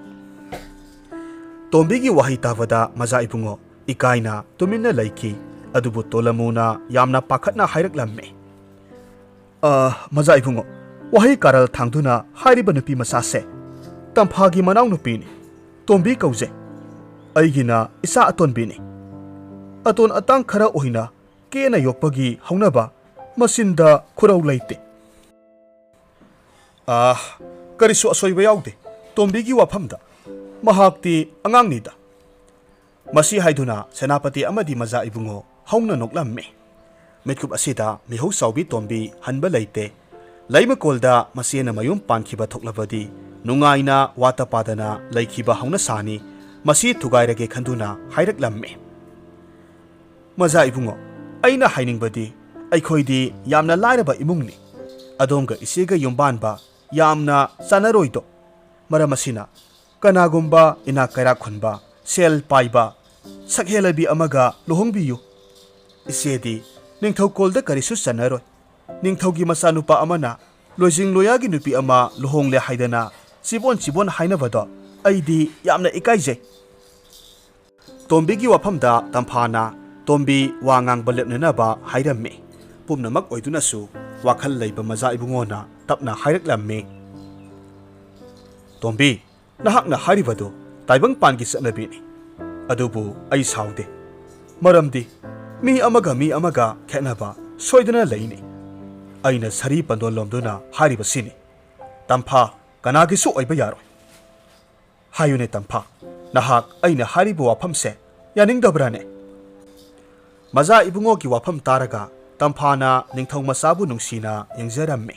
ꯇꯣꯝꯕꯤꯒꯤ ꯋꯥꯍꯩ ꯇꯥꯕꯗ ꯃꯖꯥ ꯏꯕꯨꯡꯉꯣ ꯏꯀꯥꯏꯅ ꯇꯨꯃꯤꯟꯅ ꯂꯩꯈꯤ꯫ ꯑꯗꯨꯕꯨ ꯇꯣꯂꯃꯨꯅ ꯌꯥꯝꯅ ꯄꯥꯈꯠꯅ ꯍꯥꯏꯔꯛꯂꯝꯃꯤ, "ꯑ, ꯃꯖꯥ ꯏꯕꯨꯡꯉꯣ, ꯋꯥꯍꯩ ꯀꯥꯔꯜ ꯊꯥꯡꯗꯨꯅ ꯍꯥꯏꯔꯤꯕ ꯅꯨꯄꯤ ꯃꯆꯥꯁꯦ ꯇꯝꯐꯥꯒꯤ ꯃꯅꯥꯎꯅꯨꯄꯤꯅꯤ꯫ ꯇꯣꯝꯕꯤ ꯀꯧꯖꯩ꯫ ꯑꯩꯒꯤꯅ ꯏꯆꯥ ꯑꯇꯣꯟꯕꯤꯅꯤ꯫ ꯑꯇꯣꯟ ꯑꯇꯥꯡ ꯈꯔ ꯑꯣꯏꯅ ꯀꯦꯅ ꯌꯣꯛꯄꯒꯤ ꯍꯧꯅꯕ ꯃꯆꯤꯟꯗ ꯈꯨꯔꯧ ꯂꯩꯇꯦ꯫" "ꯑꯥ, ꯀꯔꯤꯁꯨ ꯑꯁꯣꯏꯕ ꯌꯥꯎꯗꯦ ꯇꯣꯝꯕꯤꯒꯤ ꯋꯥꯐꯝꯗ꯫ ꯃꯍꯥꯛꯇꯤ ꯑꯉꯥꯡꯅꯤꯗ꯫" ꯃꯁꯤ ꯍꯥꯏꯗꯨꯅ ꯁꯦꯅꯥꯄꯇꯤ ꯑꯃꯗꯤ ꯃꯖꯥ ꯏꯕꯨꯡꯉꯣ ꯍꯧꯅ ꯅꯣꯛꯂꯝꯃꯤ꯫ ꯃꯤꯠꯀꯨꯞ ꯑꯁꯤꯗ ꯃꯤꯍꯧ ꯆꯥꯎꯕꯤ ꯇꯣꯝꯕꯤ ꯍꯟꯕ ꯂꯩꯇꯦ꯫ ꯂꯩꯃꯀꯣꯜꯗ ꯃꯆꯦꯅ ꯃꯌꯨꯝ ꯄꯥꯟꯈꯤꯕ ꯊꯣꯛꯂꯕꯗꯤ ꯅꯨꯡꯉꯥꯏꯅ ꯋꯥꯇ ꯄꯥꯗꯅ ꯂꯩꯈꯤꯕ ꯍꯧꯅ ꯁꯥꯅꯤ꯫ ꯃꯁꯤ ꯊꯨꯒꯥꯏꯔꯒꯦ ꯈꯟꯗꯨꯅ ꯍꯥꯏꯔꯛꯂꯝꯃꯤ꯫ "ꯃꯖꯥ ꯏꯕꯨꯡꯉꯣ, ꯑꯩꯅ ꯍꯥꯏꯅꯤꯡꯕꯗꯤ ꯑꯩꯈꯣꯏꯗꯤ ꯌꯥꯝꯅ ꯂꯥꯏꯔꯕ ꯏꯃꯨꯡꯅꯤ꯫ ꯑꯗꯣꯝꯒ ꯏꯆꯦꯒ ꯌꯨꯝꯕꯥꯟꯕ ꯌꯥꯝꯅ ꯆꯥꯟꯅꯔꯣꯏꯗꯣ꯫ ꯃꯔꯝ ꯑꯁꯤꯅ ꯀꯅꯥꯒꯨꯝꯕ ꯏꯅꯥꯛ ꯀꯩꯔꯥꯛ ꯈꯨꯟꯕ, ꯁꯦꯜ ꯄꯥꯏꯕ, ꯁꯛꯍꯦꯜꯂꯕꯤ ꯑꯃꯒ ꯂꯨꯍꯣꯡꯕꯤꯌꯨ꯫ ꯏꯆꯦꯗꯤ ꯅꯤꯡꯊꯧꯀꯣꯜꯗ ꯀꯔꯤꯁꯨ ꯆꯟꯅꯔꯣꯏ꯫ ꯅꯤꯡꯊꯧꯒꯤ ꯃꯆꯥꯅꯨꯄꯥ ꯑꯃꯅ ꯂꯣꯏꯖꯤꯡ ꯂꯣꯌꯥꯒꯤ ꯅꯨꯄꯤ ꯑꯃ ꯂꯨꯍꯣꯡꯂꯦ ꯍꯥꯏꯗꯅ ꯆꯤꯕꯣꯟ ꯆꯤꯕꯣꯟ ꯍꯥꯏꯅꯕꯗꯣ ꯑꯩꯗꯤ ꯌꯥꯝꯅ ꯏꯀꯥꯏꯖꯩ꯫" ꯇꯣꯝꯕꯤꯒꯤ ꯋꯥꯐꯝꯗ ꯇꯝꯐꯥꯅ ꯇꯣꯝꯕꯤ ꯋꯥ ꯉꯥꯡꯕ ꯂꯦꯞꯅꯅꯕ ꯍꯥꯏꯔꯝꯃꯤ꯫ ꯄꯨꯝꯅꯃꯛ ꯑꯣꯏꯗꯨꯅꯁꯨ ꯋꯥꯈꯜ ꯂꯩꯕ ꯃꯖꯥ ꯏꯕꯨꯡꯉꯣꯅ ꯇꯞꯅ ꯍꯥꯏꯔꯛꯂꯝꯃꯤ, "ꯇꯣꯝꯕꯤ, ꯅꯍꯥꯛꯅ ꯍꯥꯏꯔꯤꯕꯗꯨ ꯇꯥꯏꯕꯪꯄꯥꯟꯒꯤ ꯆꯠꯅꯕꯤꯅꯤ꯫ ꯑꯗꯨꯕꯨ ꯑꯩ ꯁꯥꯎꯗꯦ꯫ ꯃꯔꯝꯗꯤ ꯃꯤ ꯑꯃꯒ ꯃꯤ ꯑꯃꯒ ꯈꯦꯠꯅꯕ ꯁꯣꯏꯗꯅ ꯂꯩꯅꯤ꯫ ꯑꯩꯅ ꯁꯔꯤ ꯄꯟꯗꯣꯟ ꯂꯣꯝꯗꯨꯅ ꯍꯥꯏꯔꯤꯕꯁꯤꯅꯤ꯫ ꯇꯝꯐꯥ, ꯀꯅꯥꯒꯤꯁꯨ ꯑꯣꯏꯕ ꯌꯥꯔꯣꯏ꯫ ꯍꯥꯏꯌꯨꯅꯦ ꯇꯝꯐꯥ, ꯅꯍꯥꯛ ꯑꯩꯅ ꯍꯥꯏꯔꯤꯕ ꯋꯥꯐꯝꯁꯦ ꯌꯥꯅꯤꯡꯗꯕ꯭ꯔꯥꯅꯦ?" ꯃꯖꯥ ꯏꯕꯨꯡꯉꯣꯒꯤ ꯋꯥꯐꯝ ꯇꯥꯔꯒ ꯇꯝꯐꯥꯅ ꯅꯤꯡꯊꯧ ꯃꯆꯥꯕꯨ ꯅꯨꯡꯁꯤꯅ ꯌꯦꯡꯖꯔꯝꯃꯤ꯫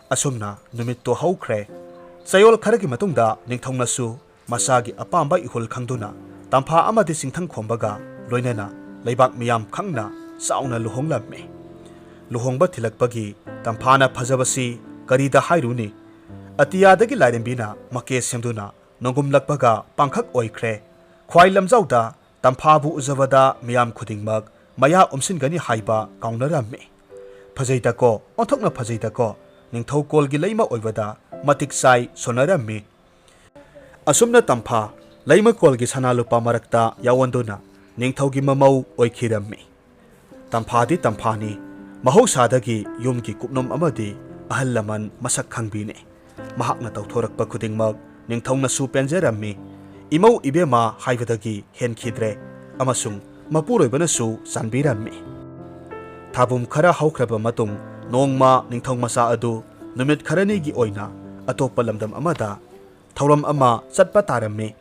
ꯑꯁꯨꯝꯅ ꯅꯨꯃꯤꯠꯇꯣ ꯍꯧꯈ꯭ꯔꯦ꯫ ꯆꯌꯣꯜ ꯈꯔꯒꯤ ꯃꯇꯨꯡꯗ ꯅꯤꯡꯊꯧꯅꯁꯨ ꯃꯆꯥꯒꯤ ꯑꯄꯥꯝꯕ ꯏꯍꯨꯜ ꯈꯪꯗꯨꯅ ꯇꯝꯐꯥ ꯑꯃꯗꯤ ꯆꯤꯡꯊꯪ ꯈꯣꯝꯕꯒ ꯂꯣꯏꯅꯅ ꯂꯩꯕꯥꯛ ꯃꯤꯌꯥꯝ ꯈꯪꯅ ꯆꯥꯎꯅ ꯂꯨꯍꯣꯡꯂꯝꯃꯤ꯫ ꯂꯨꯍꯣꯡꯕ ꯊꯤꯜꯂꯛꯄꯒꯤ ꯇꯝꯐꯥꯅ ꯐꯖꯕꯁꯤ ꯀꯔꯤꯗ ꯍꯥꯏꯔꯨꯅꯤ? ꯑꯇꯤꯌꯥꯗꯒꯤ ꯂꯥꯏꯔꯦꯝꯕꯤꯅ ꯃꯀꯦ ꯁꯦꯝꯗꯨꯅ ꯅꯣꯡꯒꯨꯝꯂꯛꯄꯒ ꯄꯥꯡꯈꯛ ꯑꯣꯏꯈ꯭ꯔꯦ꯫ ꯈ꯭ꯋꯥꯏ ꯂꯝꯖꯥꯎꯗ ꯇꯝꯐꯥꯕꯨ ꯎꯖꯕꯗ ꯃꯤꯌꯥꯝ ꯈꯨꯗꯤꯡꯃꯛ ꯃꯌꯥ ꯎꯝꯁꯤꯟꯒꯅꯤ ꯍꯥꯏꯕ ꯀꯥꯎꯅꯔꯝꯃꯤ꯫ ꯐꯖꯩꯗꯀꯣ, ꯑꯣꯟꯊꯣꯛꯅ ꯐꯖꯩꯗꯀꯣ, ꯅꯤꯡꯊꯧꯀꯣꯜꯒꯤ ꯂꯩꯃ ꯑꯣꯏꯕꯗ ꯃꯇꯤꯛ ꯆꯥꯏ ꯁꯣꯟꯅꯔꯝꯃꯤ꯫ ꯑꯁꯨꯝꯅ ꯇꯝꯐꯥ ꯂꯩꯃꯀꯣꯜꯒꯤ ꯁꯅꯥ ꯂꯨꯄꯥ ꯃꯔꯛꯇ ꯌꯥꯎꯍꯟꯗꯨꯅ ꯅꯤꯡꯊꯧꯒꯤ ꯃꯃꯧ ꯑꯣꯏꯈꯤꯔꯝꯃꯤ꯫ ꯇꯝꯐꯥꯗꯤ ꯇꯝꯐꯥꯅꯤ, ꯃꯍꯧꯁꯥꯗꯒꯤ ꯌꯨꯝꯒꯤ ꯀꯨꯞꯅꯣꯝ ꯑꯃꯗꯤ ꯑꯍꯜ ꯂꯃꯟ ꯃꯁꯛ ꯈꯪꯕꯤꯅꯤ꯫ ꯃꯍꯥꯛꯅ ꯇꯧꯊꯣꯔꯛꯄ ꯈꯨꯗꯤꯡꯃꯛ ꯅꯤꯡꯊꯧꯅꯁꯨ ꯄꯦꯟꯖꯔꯝꯃꯤ꯫ ꯏꯃꯧ ꯏꯕꯦꯝꯃ ꯍꯥꯏꯕꯗꯒꯤ ꯍꯦꯟꯈꯤꯗ꯭ꯔꯦ ꯑꯃꯁꯨꯡ ꯃꯄꯨꯔꯣꯏꯕꯅꯁꯨ ꯆꯥꯟꯕꯤꯔꯝꯃꯤ꯫ ꯊꯥꯕꯨꯝ ꯈꯔ ꯍꯧꯈ꯭ꯔꯕ ꯃꯇꯨꯡ, ꯅꯣꯡꯃ ꯅꯤꯡꯊꯧ ꯃꯆꯥ ꯑꯗꯨ ꯅꯨꯃꯤꯠ ꯈꯔꯅꯤꯒꯤ ꯑꯣꯏꯅ ꯑꯇꯣꯞꯄ ꯂꯝꯗꯝ ꯑꯃꯗ ꯊꯧꯔꯝ ꯑꯃ ꯆꯠꯄ ꯇꯥꯔꯝꯃꯤ꯫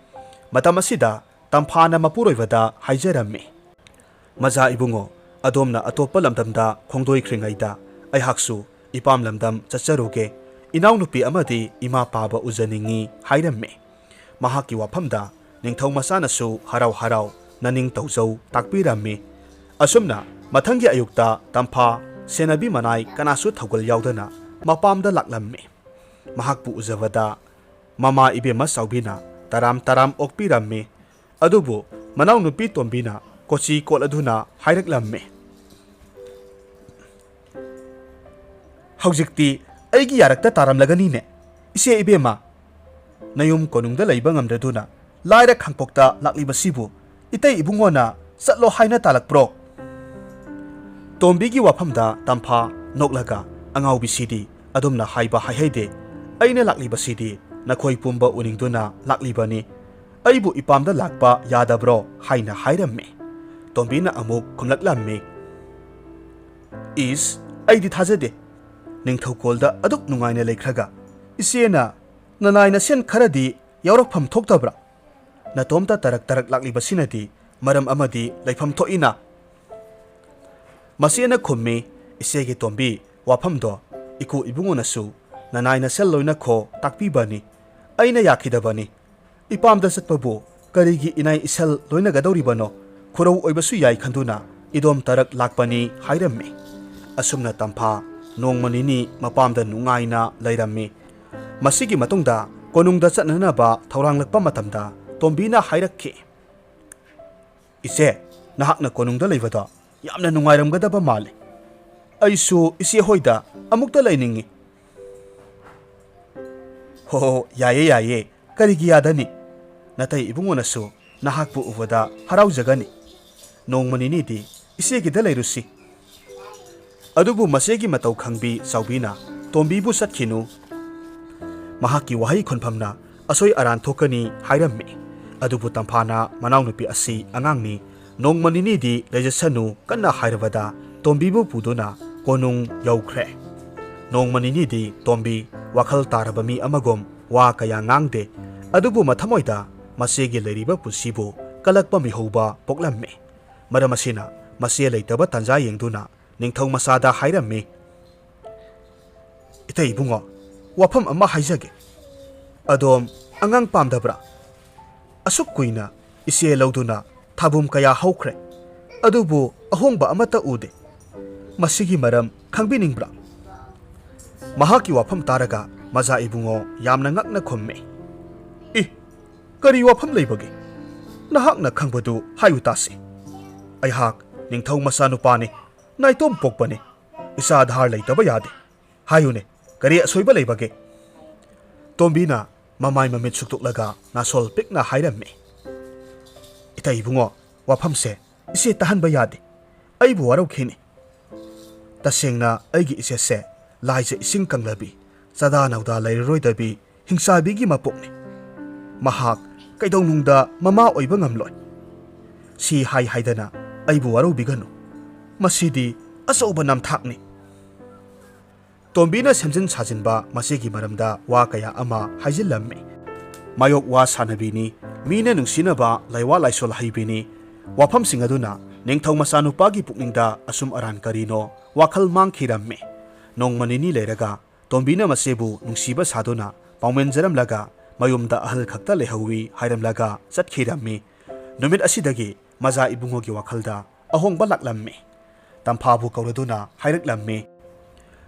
ꯃꯇꯝ ꯑꯁꯤꯗ ꯇꯝꯐꯥꯅ ꯃꯄꯨꯔꯣꯏꯕꯗ ꯍꯥꯏꯖꯔꯝꯃꯤ, "ꯃꯆꯥ ꯏꯕꯨꯡꯉꯣ, ꯑꯗꯣꯝꯅ ꯑꯇꯣꯞꯄ ꯂꯝꯗꯝꯗ ꯈꯣꯡꯗꯣꯏꯈ꯭ꯔꯤꯉꯩꯗ ꯑꯩꯍꯥꯛꯁꯨ ꯏꯄꯥꯝ ꯂꯝꯗꯝ ꯆꯠꯆꯔꯨꯒꯦ꯫ ꯏꯅꯥꯎꯅꯨꯄꯤ ꯑꯃꯗꯤ ꯏꯃꯥ ꯄꯥꯕ ꯎꯖꯅꯤꯡꯏ" ꯍꯥꯏꯔꯝꯃꯤ꯫ ꯃꯍꯥꯛꯀꯤ ꯋꯥꯐꯝꯗ ꯅꯤꯡꯊꯧ ꯃꯆꯥꯅꯁꯨ ꯍꯔꯥꯎ ꯍꯔꯥꯎ ꯅꯅꯤꯡ ꯇꯧꯖꯧ ꯇꯥꯛꯄꯤꯔꯝꯃꯤ꯫ ꯑꯁꯨꯝꯅ ꯃꯊꯪꯒꯤ ꯑꯌꯨꯛꯇ ꯇꯝꯐꯥ ꯁꯦꯟꯅꯕꯤ ꯃꯅꯥꯏ ꯀꯅꯥꯁꯨ ꯊꯧꯒꯜ ꯌꯥꯎꯗꯅ ꯃꯄꯥꯝꯗ ꯂꯥꯛꯂꯝꯃꯤ꯫ ꯃꯍꯥꯛꯄꯨ ꯎꯖꯕꯗ ꯃꯃꯥ ꯏꯕꯦꯝꯃ ꯆꯥꯎꯕꯤꯅ ꯇꯔꯥꯝ ꯇꯔꯥꯝ ꯑꯣꯛꯄꯤꯔꯝꯃꯤ꯫ ꯑꯗꯨꯕꯨ ꯃꯅꯥꯎꯅꯨꯄꯤ ꯇꯣꯝꯕꯤꯅ ꯀꯣꯆꯤ ꯀꯣꯠꯂꯗꯨꯅ ꯍꯥꯏꯔꯛꯂꯝꯃꯤ, "ꯍꯧꯖꯤꯛꯇꯤ ꯑꯩꯒꯤ ꯌꯥꯔꯛꯇ ꯇꯥꯔꯝꯂꯒꯅꯤꯅꯦ꯫ ꯏꯆꯦ ꯏꯕꯦꯝꯃ, ꯅꯌꯨꯝ ꯀꯣꯅꯨꯡꯗ ꯂꯩꯕ ꯉꯝꯗ꯭ꯔꯗꯨꯅ ꯂꯥꯏꯔ ꯈꯥꯡꯄꯣꯛꯇ ꯂꯥꯛꯂꯤꯕꯁꯤꯕꯨ ꯏꯇꯩ ꯏꯕꯨꯡꯉꯣꯅ ꯆꯠꯂꯣ ꯍꯥꯏꯅ ꯇꯥꯜꯂꯛꯄ꯭ꯔꯣ?" ꯇꯣꯝꯕꯤꯒꯤ ꯋꯥꯐꯝꯗ ꯇꯝꯐꯥ ꯅꯣꯛꯂꯒ, "ꯑꯉꯥꯎꯕꯤꯁꯤꯗꯤ ꯑꯗꯨꯝꯅ ꯍꯥꯏꯕ ꯍꯥꯏꯍꯩꯗꯦ꯫ ꯑꯩꯅ ꯂꯥꯛꯂꯤꯕꯁꯤꯗꯤ ꯅꯈꯣꯏ ꯄꯨꯝꯕ ꯎꯅꯤꯡꯗꯨꯅ ꯂꯥꯛꯂꯤꯕꯅꯤ꯫ ꯑꯩꯕꯨ ꯏꯄꯥꯝꯗ ꯂꯥꯛꯄ ꯌꯥꯗꯕ꯭ꯔꯣ?" ꯍꯥꯏꯅ ꯍꯥꯏꯔꯝꯃꯤ꯫ ꯇꯣꯝꯕꯤꯅ ꯑꯃꯨꯛ ꯈꯨꯝꯂꯛꯂꯝꯃꯤ, "ꯏꯁ, ꯑꯩꯗꯤ ꯊꯥꯖꯗꯦ꯫ ꯅꯤꯡꯊꯧꯀꯣꯜꯗ ꯑꯗꯨꯛ ꯅꯨꯡꯉꯥꯏꯅ ꯂꯩꯈ꯭ꯔꯒ ꯏꯆꯦꯅ ꯅꯅꯥꯏ ꯅꯁꯦꯟ ꯈꯔꯗꯤ ꯌꯥꯎꯔꯛꯐꯝ ꯊꯣꯛꯇꯕ꯭ꯔꯥ? ꯅꯇꯣꯝꯇ ꯇꯔꯛ ꯇꯔꯛ ꯂꯥꯛꯂꯤꯕꯁꯤꯅꯗꯤ ꯃꯔꯝ ꯑꯃꯗꯤ ꯂꯩꯐꯝ ꯊꯣꯛꯏꯅ?" ꯃꯆꯦꯅ ꯈꯨꯝꯃꯤ, "ꯏꯆꯦꯒꯤ ꯇꯣꯝꯕꯤ, ꯋꯥꯐꯝꯗꯣ ꯏꯀꯨ ꯏꯕꯨꯡꯉꯣꯅꯁꯨ ꯅꯅꯥꯏ ꯅꯁꯦꯜ ꯂꯣꯏꯅꯈꯣ ꯇꯥꯛꯄꯤꯕꯅꯤ꯫ ꯑꯩꯅ ꯌꯥꯈꯤꯗꯕꯅꯤ꯫ ꯏꯄꯥꯝꯗ ꯆꯠꯄꯕꯨ ꯀꯔꯤꯒꯤ ꯏꯅꯥꯏ ꯏꯁꯦꯜ ꯂꯣꯏꯅꯒꯗꯧꯔꯤꯕꯅꯣ? ꯈꯨꯔꯧ ꯑꯣꯏꯕꯁꯨ ꯌꯥꯏ ꯈꯟꯗꯨꯅ ꯏꯗꯣꯝ ꯇꯔꯛ ꯂꯥꯛꯄꯅꯤ" ꯍꯥꯏꯔꯝꯃꯤ꯫ ꯑꯁꯨꯝꯅ ꯇꯝꯐꯥ ꯅꯣꯡꯃ ꯅꯤꯅꯤ ꯃꯄꯥꯝꯗ ꯅꯨꯡꯉꯥꯏꯅ ꯂꯩꯔꯝꯃꯤ꯫ ꯃꯁꯤꯒꯤ ꯃꯇꯨꯡꯗ ꯀꯣꯅꯨꯡꯗ ꯆꯠꯅꯅꯕ ꯊꯧꯔꯥꯡꯂꯛꯄ ꯃꯇꯝꯗ ꯇꯣꯝꯕꯤꯅ ꯍꯥꯏꯔꯛꯈꯤ, "ꯏꯆꯦ, ꯅꯍꯥꯛꯅ ꯀꯣꯅꯨꯡꯗ ꯂꯩꯕꯗꯣ ꯌꯥꯝꯅ ꯅꯨꯡꯉꯥꯏꯔꯝꯒꯗꯕ ꯃꯥꯜꯂꯤ꯫ ꯑꯩꯁꯨ ꯏꯆꯦ ꯍꯣꯏꯗ ꯑꯃꯨꯛꯇ ꯂꯩꯅꯤꯡꯏ꯫" "ꯍꯣ, ꯍꯣ, ꯌꯥꯏꯌꯦ, ꯌꯥꯏꯌꯦ, ꯀꯔꯤꯒꯤ ꯌꯥꯗꯅꯤ? ꯅꯇꯩ ꯏꯕꯨꯡꯉꯣꯅꯁꯨ ꯅꯍꯥꯛꯄꯨ ꯎꯕꯗ ꯍꯔꯥꯎꯖꯒꯅꯤ꯫ ꯅꯣꯡꯃ ꯅꯤꯅꯤꯗꯤ ꯏꯆꯦꯒꯤꯗ ꯂꯩꯔꯨꯁꯤ꯫ ꯑꯗꯨꯕꯨ ꯃꯆꯦꯒꯤ ꯃꯇꯧ ꯈꯪꯕꯤ ꯆꯥꯎꯕꯤꯅ ꯇꯣꯝꯕꯤꯕꯨ "ꯆꯠꯈꯤꯅꯨ, ꯃꯍꯥꯛꯀꯤ ꯋꯥꯍꯩ ꯈꯨꯟꯐꯝꯅ ꯑꯁꯣꯏ ꯑꯔꯥꯟ ꯊꯣꯛꯀꯅꯤ" ꯍꯥꯏꯔꯝꯃꯤ꯫ ꯑꯗꯨꯕꯨ ꯇꯝꯐꯥꯅ ꯃꯅꯥꯎꯅꯨꯄꯤ ꯑꯁꯤ ꯑꯉꯥꯡꯅꯤ, ꯅꯣꯡꯃ ꯅꯤꯅꯤꯗꯤ ꯂꯩꯖꯁꯅꯨ ꯀꯟꯅ ꯍꯥꯏꯔꯕꯗ ꯇꯣꯝꯕꯤꯕꯨ ꯄꯨꯗꯨꯅ ꯀꯣꯅꯨꯡ ꯌꯧꯈ꯭ꯔꯦ꯫ ꯅꯣꯡꯃ ꯅꯤꯅꯤꯗꯤ ꯇꯣꯝꯕꯤ ꯋꯥꯈꯜ ꯇꯥꯔꯕ ꯃꯤ ꯑꯃꯒꯨꯝ ꯋꯥ ꯀꯌꯥ ꯉꯥꯡꯗꯦ꯫ ꯑꯗꯨꯕꯨ ꯃꯊꯃꯣꯏꯗ ꯃꯆꯦꯒꯤ ꯂꯩꯔꯤꯕ ꯄꯨꯟꯁꯤꯕꯨ ꯀꯜꯂꯛꯄ ꯃꯤꯍꯧꯕ ꯄꯣꯛꯂꯝꯃꯤ꯫ ꯃꯔꯝ ꯑꯁꯤꯅ ꯃꯆꯦ ꯂꯩꯇꯕ ꯇꯥꯟꯖꯥ ꯌꯦꯡꯗꯨꯅ ꯅꯤꯡꯊꯧ ꯃꯆꯥꯗ ꯍꯥꯏꯔꯝꯃꯤ, "ꯏꯇꯩ ꯏꯕꯨꯡꯉꯣ, ꯋꯥꯐꯝ ꯑꯃ ꯍꯥꯏꯖꯒꯦ꯫ ꯑꯗꯣꯝ ꯑꯉꯥꯡ ꯄꯥꯝꯗꯕ꯭ꯔꯥ? ꯑꯁꯨꯛ ꯀꯨꯏꯅ ꯏꯆꯦ ꯂꯧꯗꯨꯅ ꯊꯥꯕꯨꯝ ꯀꯌꯥ ꯍꯧꯈ꯭ꯔꯦ, ꯑꯗꯨꯕꯨ ꯑꯍꯣꯡꯕ ꯑꯃꯠꯇ ꯎꯗꯦ꯫ ꯃꯁꯤꯒꯤ ꯃꯔꯝ ꯈꯪꯕꯤꯅꯤꯡꯕ꯭ꯔꯥ?" ꯃꯍꯥꯛꯀꯤ ꯋꯥꯐꯝ ꯇꯥꯔꯒ ꯃꯖꯥ ꯏꯕꯨꯡꯉꯣ ꯌꯥꯝꯅ ꯉꯛꯅ ꯈꯨꯝꯃꯤ, "ꯏ, ꯀꯔꯤ ꯋꯥꯐꯝ ꯂꯩꯕꯒꯦ? ꯅꯍꯥꯛꯅ ꯈꯪꯕꯗꯨ ꯍꯥꯏꯌꯨ ꯇꯥꯁꯤ꯫ ꯑꯩꯍꯥꯛ ꯅꯤꯡꯊꯧ ꯃꯆꯥꯅꯨꯄꯥꯅꯤ, ꯅꯥꯏꯇꯣꯝ ꯄꯣꯛꯄꯅꯤ, ꯏꯆꯥ ꯙꯥꯔ ꯂꯩꯇꯕ ꯌꯥꯗꯦ꯫ ꯍꯥꯏꯌꯨꯅꯦ, ꯀꯔꯤ ꯑꯁꯣꯏꯕ ꯂꯩꯕꯒꯦ?" ꯇꯣꯝꯕꯤꯅ ꯃꯃꯥꯏ ꯃꯃꯤꯠ ꯁꯨꯛꯇꯣꯛꯂꯒ ꯅꯥꯁꯣꯜ ꯄꯤꯛꯅ ꯍꯥꯏꯔꯝꯃꯤ, "ꯏꯇꯩ ꯏꯕꯨꯡꯉꯣ, ꯋꯥꯐꯝꯁꯦ ꯏꯆꯦ ꯇꯥꯍꯟꯕ ꯌꯥꯗꯦ꯫ ꯑꯩꯕꯨ ꯋꯥꯔꯧꯈꯤꯅꯤ꯫ ꯇꯁꯦꯡꯅ ꯑꯩꯒꯤ ꯏꯆꯦꯁꯦ ꯂꯥꯏꯖ ꯏꯁꯤꯡ ꯀꯪꯂꯕꯤ, ꯆꯥꯗꯥ ꯅꯧꯗꯥ ꯂꯩꯔꯔꯣꯏꯗꯕꯤ ꯍꯤꯡꯆꯥꯕꯤꯒꯤ ꯃꯄꯣꯛꯅꯤ꯫ ꯃꯍꯥꯛ ꯀꯩꯗꯧꯅꯨꯡꯗ ꯃꯃꯥ ꯑꯣꯏꯕ ꯉꯝꯂꯣꯏ꯫ ꯁꯤ ꯍꯥꯏ ꯍꯥꯏꯗꯅ ꯑꯩꯕꯨ ꯋꯥꯔꯧꯕꯤꯒꯅꯨ꯫ ꯃꯁꯤꯗꯤ ꯑꯆꯧꯕ ꯅꯝꯊꯥꯛꯅꯤ꯫" ꯇꯣꯝꯕꯤꯅ ꯁꯦꯝꯖꯤꯟ ꯁꯥꯖꯤꯟꯕ ꯃꯆꯦꯒꯤ ꯃꯔꯝꯗ ꯋꯥ ꯀꯌꯥ ꯑꯃ ꯍꯥꯏꯖꯤꯜꯂꯝꯃꯤ꯫ ꯃꯥꯌꯣꯛ ꯋꯥ ꯁꯥꯟꯅꯕꯤꯅꯤ, ꯃꯤꯅ ꯅꯨꯡꯁꯤꯅꯕ ꯂꯩꯋꯥ ꯂꯥꯏꯁꯣꯜ ꯍꯩꯕꯤꯅꯤ꯫ ꯋꯥꯐꯝꯁꯤꯡ ꯑꯗꯨꯅ ꯅꯤꯡꯊꯧ ꯃꯆꯥꯅꯨꯄꯥꯒꯤ ꯄꯨꯛꯅꯤꯡꯗ ꯑꯁꯨꯝ ꯑꯔꯥꯟ ꯀꯔꯤꯅꯣ ꯋꯥꯈꯜ ꯃꯥꯡꯈꯤꯔꯝꯃꯤ꯫ ꯅꯣꯡꯃ ꯅꯤꯅꯤ ꯂꯩꯔꯒ ꯇꯣꯝꯕꯤꯅ ꯃꯆꯦꯕꯨ ꯅꯨꯡꯁꯤꯕ ꯁꯥꯗꯨꯅ ꯄꯥꯎꯃꯦꯟꯖꯔꯝꯂꯒ ꯃꯌꯨꯝꯗ ꯑꯍꯜ ꯈꯛꯇ ꯂꯩꯍꯧꯋꯤ ꯍꯥꯏꯔꯝꯂꯒ ꯆꯠꯈꯤꯔꯝꯃꯤ꯫ ꯅꯨꯃꯤꯠ ꯑꯁꯤꯗꯒꯤ ꯃꯖꯥ ꯏꯕꯨꯡꯉꯣꯒꯤ ꯋꯥꯈꯜꯗ ꯑꯍꯣꯡꯕ ꯂꯥꯛꯂꯝꯃꯤ꯫ ꯇꯝꯐꯥꯕꯨ ꯀꯧꯔꯗꯨꯅ ꯍꯥꯏꯔꯛꯂꯝꯃꯤ